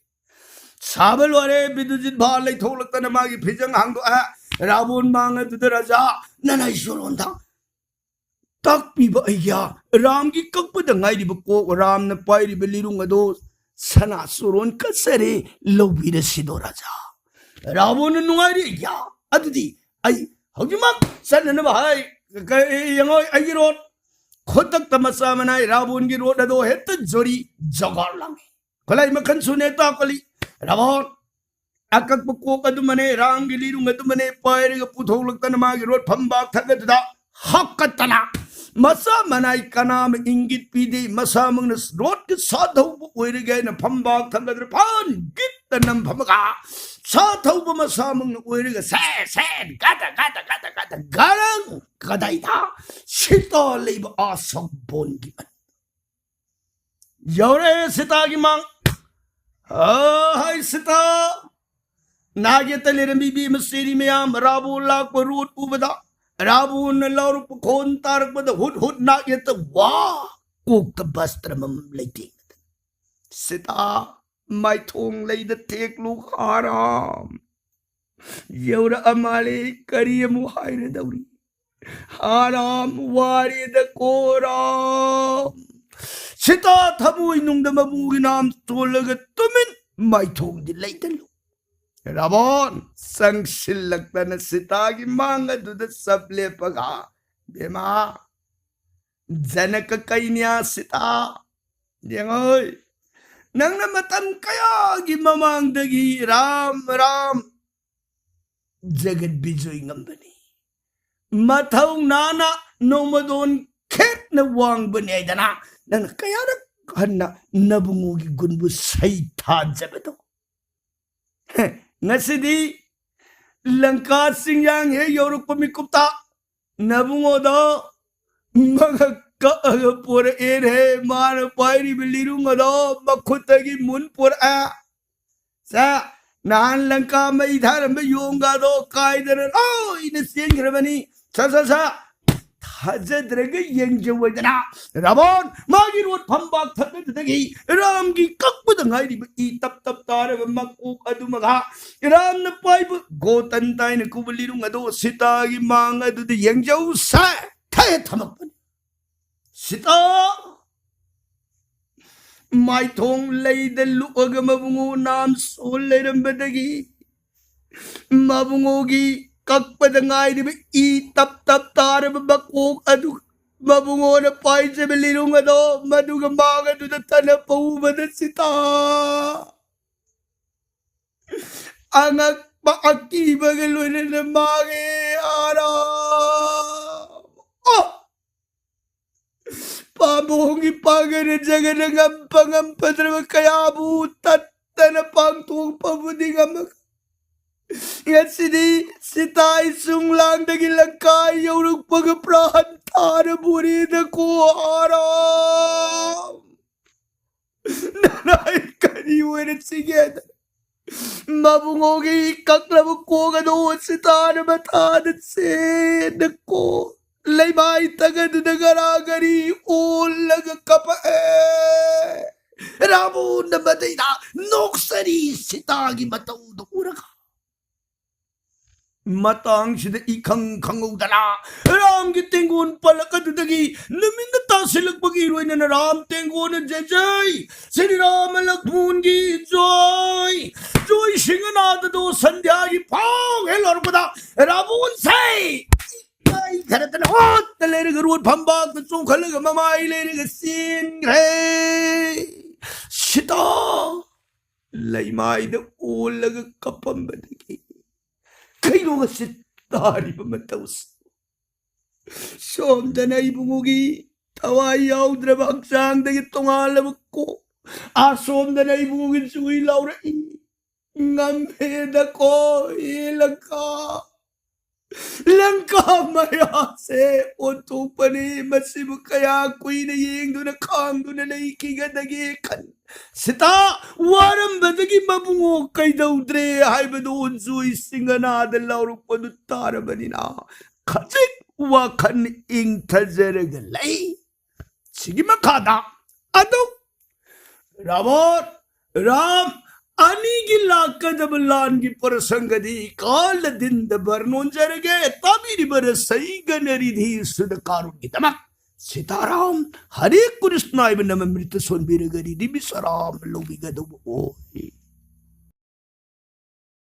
ꯁꯥꯕ ꯂꯣꯏꯔꯦ, ꯕꯤꯗꯨꯖꯤꯠ ꯚꯥ ꯂꯩꯊꯣꯛꯂꯛꯇꯅ ꯃꯥꯒꯤ ꯐꯤꯖꯪ ꯍꯥꯡꯗꯣꯛꯑꯦ꯫ ꯔꯥꯕꯣꯟ ꯃꯥꯡ ꯑꯗꯨꯗ, "ꯔꯥꯖꯥ, ꯅꯅꯥꯏ ꯁꯣꯔꯣꯟꯗ ꯇꯥꯛꯄꯤꯕ ꯑꯩꯒ꯭ꯌꯥ, ꯔꯥꯝꯒꯤ ꯀꯛꯄꯗ ꯉꯥꯏꯔꯤꯕ ꯀꯣꯛ, ꯔꯥꯝꯅ ꯄꯥꯏꯔꯤꯕ ꯂꯤꯔꯨꯡ ꯑꯗꯣ ꯁꯅꯥ ꯆꯣꯔꯣꯟ ꯀꯠꯆꯔꯦ, ꯂꯧꯕꯤꯔꯁꯤꯗꯣ ꯔꯥꯖꯥ꯫" ꯔꯥꯕꯣꯟꯅ ꯅꯨꯡꯉꯥꯏꯔꯤ, "ꯑꯩꯒ꯭ꯌꯥ, ꯑꯗꯨꯗꯤ ꯑꯩ ꯍꯧꯖꯤꯛꯃꯛ ꯆꯠꯅꯅꯕ ꯍꯥꯏ, ꯀ-, ꯌꯦꯡꯉꯣ ꯑꯩꯒꯤ ꯔꯣꯠ꯫" ꯈꯨꯗꯛꯇ ꯃꯆꯥ ꯃꯅꯥꯏ ꯔꯥꯕꯣꯟꯒꯤ ꯔꯣꯠ ꯑꯗꯣ ꯍꯦꯛꯇ ꯖꯣꯔꯤ ꯖꯣꯒꯥꯔ ꯂꯥꯡꯉꯤ꯫ ꯈꯨꯠꯂꯥꯏ ꯃꯈꯜ ꯁꯨꯅ ꯍꯦꯛꯇ ꯍꯥꯞꯀꯠꯂꯤ꯫ ꯔꯥꯕꯣꯟ ꯑꯀꯛꯄ ꯀꯣꯛ ꯑꯗꯨꯃꯅꯦ, ꯔꯥꯝꯒꯤ ꯂꯤꯔꯨꯡ ꯑꯗꯨꯃꯅꯦ ꯄꯥꯏꯔꯒ ꯄꯨꯊꯣꯛꯂꯛꯇꯅ ꯃꯥꯒꯤ ꯔꯣꯠ ꯐꯝꯕꯥꯛ ꯊꯛ ꯑꯗꯨꯗ ꯍꯥꯞꯀꯠꯇꯅ, ꯃꯆꯥ ꯃꯅꯥꯏ ꯀꯅꯥ ꯑꯃ ꯏꯪꯒꯤꯠ ꯄꯤꯗꯦ, ꯃꯁꯥꯃꯛꯅ ꯔꯣꯠꯀꯤ ꯁꯥ ꯊꯧꯕ ꯑꯣꯏꯔꯒꯦ ꯍꯥꯏꯅ ꯐꯝꯕꯥꯛ ꯊꯛ ꯑꯗꯨꯗ ꯐꯟ ꯒꯤꯠꯇ ꯅꯝꯐꯝꯃꯒ ꯁꯥ ꯊꯧꯕ ꯃꯁꯥꯃꯛꯅ ꯑꯣꯏꯔꯒ ꯁꯦ ꯁꯦ ꯒꯗ ꯒꯗ ꯒꯗ ꯒꯗ ꯒꯔꯪ ꯀꯗꯥꯏꯗ ꯁꯤꯇꯥ ꯂꯩꯕ ꯑꯥ ꯁꯪꯕꯣꯟꯒꯤ ꯃꯅꯨꯡ ꯌꯧꯔꯛꯑꯦ ꯁꯤꯇꯥꯒꯤ ꯃꯥꯡ꯫ ꯑ, ꯍꯥꯏ ꯁꯤꯇꯥ, ꯅꯥꯛ ꯌꯦꯠꯇ ꯂꯩꯔꯝꯃꯤ ꯏꯕꯦꯝꯃ ꯆꯦꯔꯤ ꯃꯌꯥꯝ, ꯔꯥꯕꯣꯟ ꯂꯥꯛꯄ ꯔꯣꯠ ꯎꯕꯗ, ꯔꯥꯕꯣꯟꯅ ꯂꯥꯎꯔꯛꯄ ꯈꯣꯟ ꯇꯥꯔꯛꯄꯗ ꯍꯨꯠ ꯍꯨꯠ ꯅꯥꯛ ꯌꯦꯠꯇ ꯋꯥ ꯀꯣꯛꯇ ꯕꯁꯇ꯭ꯔ ꯑꯃꯃꯝ ꯂꯩꯇꯦꯡꯅꯗꯅ, "ꯁꯤꯇꯥ, ꯃꯥꯏꯊꯣꯡ ꯂꯩꯗ ꯊꯦꯛꯂꯨ ꯍꯥꯔꯥꯝ꯫ ꯌꯧꯔꯛꯑ ꯃꯥꯜꯂꯦ, ꯀꯔꯤ ꯑꯃꯨꯛ ꯍꯥꯏꯔꯗꯧꯔꯤ? ꯍꯥꯔꯥꯝ ꯋꯥꯔꯦꯗ ꯀꯣ ꯔꯥꯝ꯫" ꯁꯤꯇꯥ ꯊꯃꯣꯏ ꯅꯨꯡꯗ ꯃꯕꯨꯒꯤ ꯅꯥꯝ ꯆꯣꯜꯂꯒ ꯇꯨꯃꯤꯟ ꯃꯥꯏꯊꯣꯡꯗꯤ ꯂꯩꯇ ꯂꯨ꯫ ꯔꯥꯕꯣꯟ ꯆꯪꯁꯤꯜꯂꯛꯇꯅ ꯁꯤꯇꯥꯒꯤ ꯃꯥꯡ ꯑꯗꯨꯗ ꯆꯞ ꯂꯦꯞꯄꯒ, ꯕꯦꯃꯥ, ꯖꯅꯀ ꯀꯩꯅ꯭ꯌꯥ ꯁꯤꯇꯥ, ꯌꯦꯡꯉꯣꯏ, ꯅꯪꯅ ꯃꯇꯝ ꯀꯌꯥꯒꯤ ꯃꯃꯥꯡꯗꯒꯤ ꯔꯥꯝ, ꯔꯥꯝ, ꯖꯒꯠ ꯕꯤꯖꯣꯏ ꯉꯝꯕꯅꯤ, ꯃꯊꯧꯅꯥꯅ ꯅꯣꯡꯃꯗꯣꯟ ꯈꯦꯠꯅ ꯋꯥꯡꯕꯅꯤ ꯍꯥꯏꯗꯅ ꯅꯪꯅ ꯀꯌꯥꯔꯛ ꯍꯟꯅ ꯅꯕꯨꯡꯉꯣꯒꯤ ꯒꯨꯟꯕꯨ ꯁꯩꯊꯥꯖꯕꯗꯣ꯫ ꯉꯁꯤꯗꯤ ꯂꯪꯀꯥ ꯆꯤꯡꯌꯥꯡ ꯍꯦꯛ ꯌꯧꯔꯛꯄ ꯃꯤꯀꯨꯞꯇ ꯅꯕꯨꯡꯉꯣꯗꯣ ꯃꯉꯛ ꯀꯛꯑꯒ ꯄꯣꯔꯛꯑꯦꯅꯦ꯫ ꯃꯥꯅ ꯄꯥꯏꯔꯤꯕ ꯂꯤꯔꯨꯡ ꯑꯗꯣ ꯃꯈꯨꯠꯇꯒꯤ ꯃꯨꯟ ꯄꯣꯔꯛꯑꯦ꯫ ꯁꯥ, ꯅꯍꯥꯟ ꯂꯪꯀꯥ ꯃꯩ ꯊꯥꯔꯝꯕ ꯌꯣꯡꯒꯗꯣ ꯀꯥꯏꯗꯅ ꯂꯣꯏꯅ ꯆꯦꯟꯈ꯭ꯔꯕꯅꯤ꯫ ꯁꯥ, ꯁꯥ, ꯁꯥ, ꯊꯥꯖꯗ꯭ꯔꯒ ꯌꯦꯡꯖꯧ ꯍꯥꯏꯗꯅ ꯔꯥꯕꯣꯟ ꯃꯥꯒꯤ ꯔꯣꯠ ꯐꯝꯕꯥꯛ ꯊꯛꯅꯗꯨꯗꯒꯤ ꯔꯥꯝꯒꯤ ꯀꯛꯄꯗ ꯉꯥꯏꯔꯤꯕ ꯏ ꯇꯞ ꯇꯞ ꯇꯥꯔꯕ ꯃꯀꯣꯛ ꯑꯗꯨꯃꯒ ꯔꯥꯝꯅ ꯄꯥꯏꯕ ꯒꯣꯇꯟ ꯇꯥꯏꯅ ꯀꯨꯕ ꯂꯤꯔꯨꯡ ꯑꯗꯣ ꯁꯤꯇꯥꯒꯤ ꯃꯥꯡ ꯑꯗꯨꯗ ꯌꯦꯡꯖꯧꯁꯦ ꯊꯥꯏ ꯊꯝꯃꯛꯄꯅꯤ꯫ ꯁꯤꯇꯥ ꯃꯥꯏꯊꯣꯡ ꯂꯩꯗ ꯂꯨꯛꯑꯒ ꯃꯕꯨꯡꯉꯣ ꯅꯥꯝ ꯁꯣꯜ ꯂꯩꯔꯝꯕꯗꯒꯤ ꯃꯕꯨꯡꯉꯣꯒꯤ ꯀꯛꯄꯗ ꯉꯥꯏꯔꯤꯕ ꯏ ꯇꯞ ꯇꯞ ꯇꯥꯔꯕ ꯃꯀꯣꯛ ꯑꯗꯨ ꯃꯕꯨꯡꯉꯣꯅ ꯄꯥꯏꯖꯕ ꯂꯤꯔꯨꯡ ꯑꯗꯣ ꯃꯗꯨꯒ ꯃꯥꯡ ꯑꯗꯨꯗ ꯇꯅ ꯄꯧꯕꯗ ꯁꯤꯇꯥ ꯑꯉꯛꯄ ꯑꯀꯤꯕꯒ ꯂꯣꯏꯅꯅ ꯃꯥꯡꯉꯦ꯫ ꯑꯥꯔꯥ! ꯑꯣ! ꯄꯥꯝꯕꯣꯝꯒꯤ ꯄꯥꯡꯒꯜꯅ ꯖꯒꯅ ꯉꯝꯕ ꯉꯝꯐꯗ꯭ꯔꯕ ꯀꯌꯥꯕꯨ ꯇꯠꯇꯅ ꯄꯥꯡꯊꯣꯛꯄꯕꯨꯗꯤ ꯉꯝꯃꯒ ꯉꯁꯤꯗꯤ ꯁꯤꯇꯥꯏ ꯁꯨꯡꯂꯥꯡꯗꯒꯤ ꯂꯪꯀꯥ ꯌꯧꯔꯛꯄꯒ ꯄ꯭ꯔꯥꯟ ꯊꯥꯔꯕꯨꯔꯤꯗꯀꯣ꯫ ꯑꯥꯔꯥꯝ! ꯅꯅꯥꯏ ꯀꯔꯤ ꯑꯣꯏꯔꯁꯤꯒꯦꯗ ꯃꯕꯨꯡꯉꯣꯒꯤ ꯀꯛꯂꯕ ꯀꯣꯛ ꯑꯗꯨ ꯁꯤꯇꯥꯅ ꯃꯊꯥꯗ ꯆꯦꯟꯅ ꯀꯣ ꯂꯩꯃꯥꯏ ꯇꯒꯗꯨꯗ ꯒꯔꯥ ꯒꯔꯤ ꯑꯣꯜꯂꯒ ꯀꯞꯄꯛꯑꯦ꯫ ꯔꯥꯕꯣꯟꯅ ꯃꯗꯩꯗ ꯅꯣꯛꯆꯔꯤ ꯁꯤꯇꯥꯒꯤ ꯃꯇꯧꯗꯨ ꯎꯔꯒ꯫ ꯃꯇꯥꯡꯁꯤꯗ ꯏꯈꯪ ꯈꯪꯍꯧꯗꯅ ꯔꯥꯝꯒꯤ ꯇꯦꯡꯒꯣꯟ ꯄꯜꯂꯛ ꯑꯗꯨꯗꯒꯤ ꯅꯨꯃꯤꯠꯅ ꯇꯥꯁꯤꯜꯂꯛꯄꯒꯤ ꯏꯔꯣꯏꯅꯅ ꯔꯥꯝ ꯇꯦꯡꯒꯣꯟꯅ ꯖꯩꯖꯩ ꯁ꯭ꯔꯤ ꯔꯥꯃ ꯂꯛ꯭ꯃꯣꯟꯒꯤ ꯖꯣꯏ ꯖꯣꯏ ꯁꯤꯡꯍꯅꯥꯗꯗꯣ ꯁꯟꯙ꯭ꯌꯥꯒꯤ ꯐꯥꯎ ꯍꯦꯛ ꯂꯧꯔꯛꯄꯗ ꯔꯥꯕꯣꯟꯁꯦ ꯈꯔꯇꯅ ꯑꯣꯠꯇ ꯂꯩꯔꯒ ꯔꯣꯠ ꯐꯝꯕꯥꯛꯇ ꯆꯣꯡꯈꯠꯂꯒ ꯃꯃꯥꯏ ꯂꯩꯔꯒ ꯆꯦꯟꯈ꯭ꯔꯦ꯫ ꯁꯤꯇꯥ ꯂꯩꯃꯥꯏꯗ ꯑꯣꯜꯂꯒ ꯀꯞꯄꯝꯕꯗꯒꯤ ꯀꯩꯅꯣ ꯉꯁꯤ ꯇꯥꯔꯤꯕ ꯃꯇꯧꯁꯤ? ꯁꯣꯝꯗꯅ ꯏꯕꯨꯡꯉꯣꯒꯤ ꯊꯋꯥꯏ ꯌꯥꯎꯗ꯭ꯔꯕ ꯍꯛꯆꯥꯡꯗꯒꯤ ꯇꯣꯉꯥꯜꯂꯕ ꯀꯣ, ꯑꯁꯣꯝꯗꯅ ꯏꯕꯨꯡꯉꯣꯒꯤ ꯆꯨꯏ ꯂꯥꯎꯔꯛꯏ꯫ ꯉꯝꯍꯦꯗꯀꯣ, ꯍꯦ ꯂꯪꯀꯥ꯫ ꯂꯪꯀꯥ ꯃꯌꯥꯁꯦ ꯑꯣꯟꯊꯣꯛꯄꯅꯤ꯫ ꯃꯁꯤꯕꯨ ꯀꯌꯥ ꯀꯨꯏꯅ ꯌꯦꯡꯗꯨꯅ ꯈꯥꯡꯗꯨꯅ ꯂꯩꯈꯤꯒꯗꯒꯦ ꯈꯟ ꯁꯤꯇꯥ ꯋꯥꯔꯝꯕꯗꯒꯤ ꯃꯕꯨꯡꯉꯣ ꯀꯩꯗꯧꯗ꯭ꯔꯦ ꯍꯥꯏꯕꯗꯨ ꯎꯟꯖꯨꯏ ꯁꯤꯡꯒꯅꯥꯗ ꯂꯥꯎꯔꯛꯄꯗꯨ ꯇꯥꯔꯕꯅꯤꯅ ꯈꯖꯤꯛ ꯋꯥꯈꯜ ꯏꯪꯊꯖꯔꯒ ꯂꯩ꯫ ꯁꯤꯒꯤ ꯃꯈꯥꯗ ꯑꯗꯨꯝ ꯔꯥꯕꯣꯠ ꯔꯥꯝ ꯑꯅꯤꯒꯤ ꯂꯥꯛꯀꯗꯕ ꯂꯥꯟꯒꯤ ꯄ꯭ꯔꯁꯪꯒꯗꯤ ꯀꯥꯂꯗꯤꯟꯗ ꯕꯔꯅꯣꯟꯖꯔꯒꯦ꯫ ꯇꯥꯕꯤꯔꯤꯕ ꯔꯁꯩꯒꯅ ꯔꯤꯙꯤ ꯁꯨꯗ ꯀꯥꯔꯨꯒꯤꯗꯃꯛ ꯁꯤꯇꯥꯔꯥꯝ ꯍꯔꯦ ꯀ꯭ꯔꯤꯁꯅ ꯍꯥꯏꯕ ꯅꯃ ꯃ꯭ꯔꯤꯇ ꯁꯣꯟꯕꯤꯔꯒ ꯔꯤꯙꯤ ꯕꯤꯁꯔꯥꯝ ꯂꯧꯕꯤꯒꯗꯧꯕ ꯑꯣꯏ꯫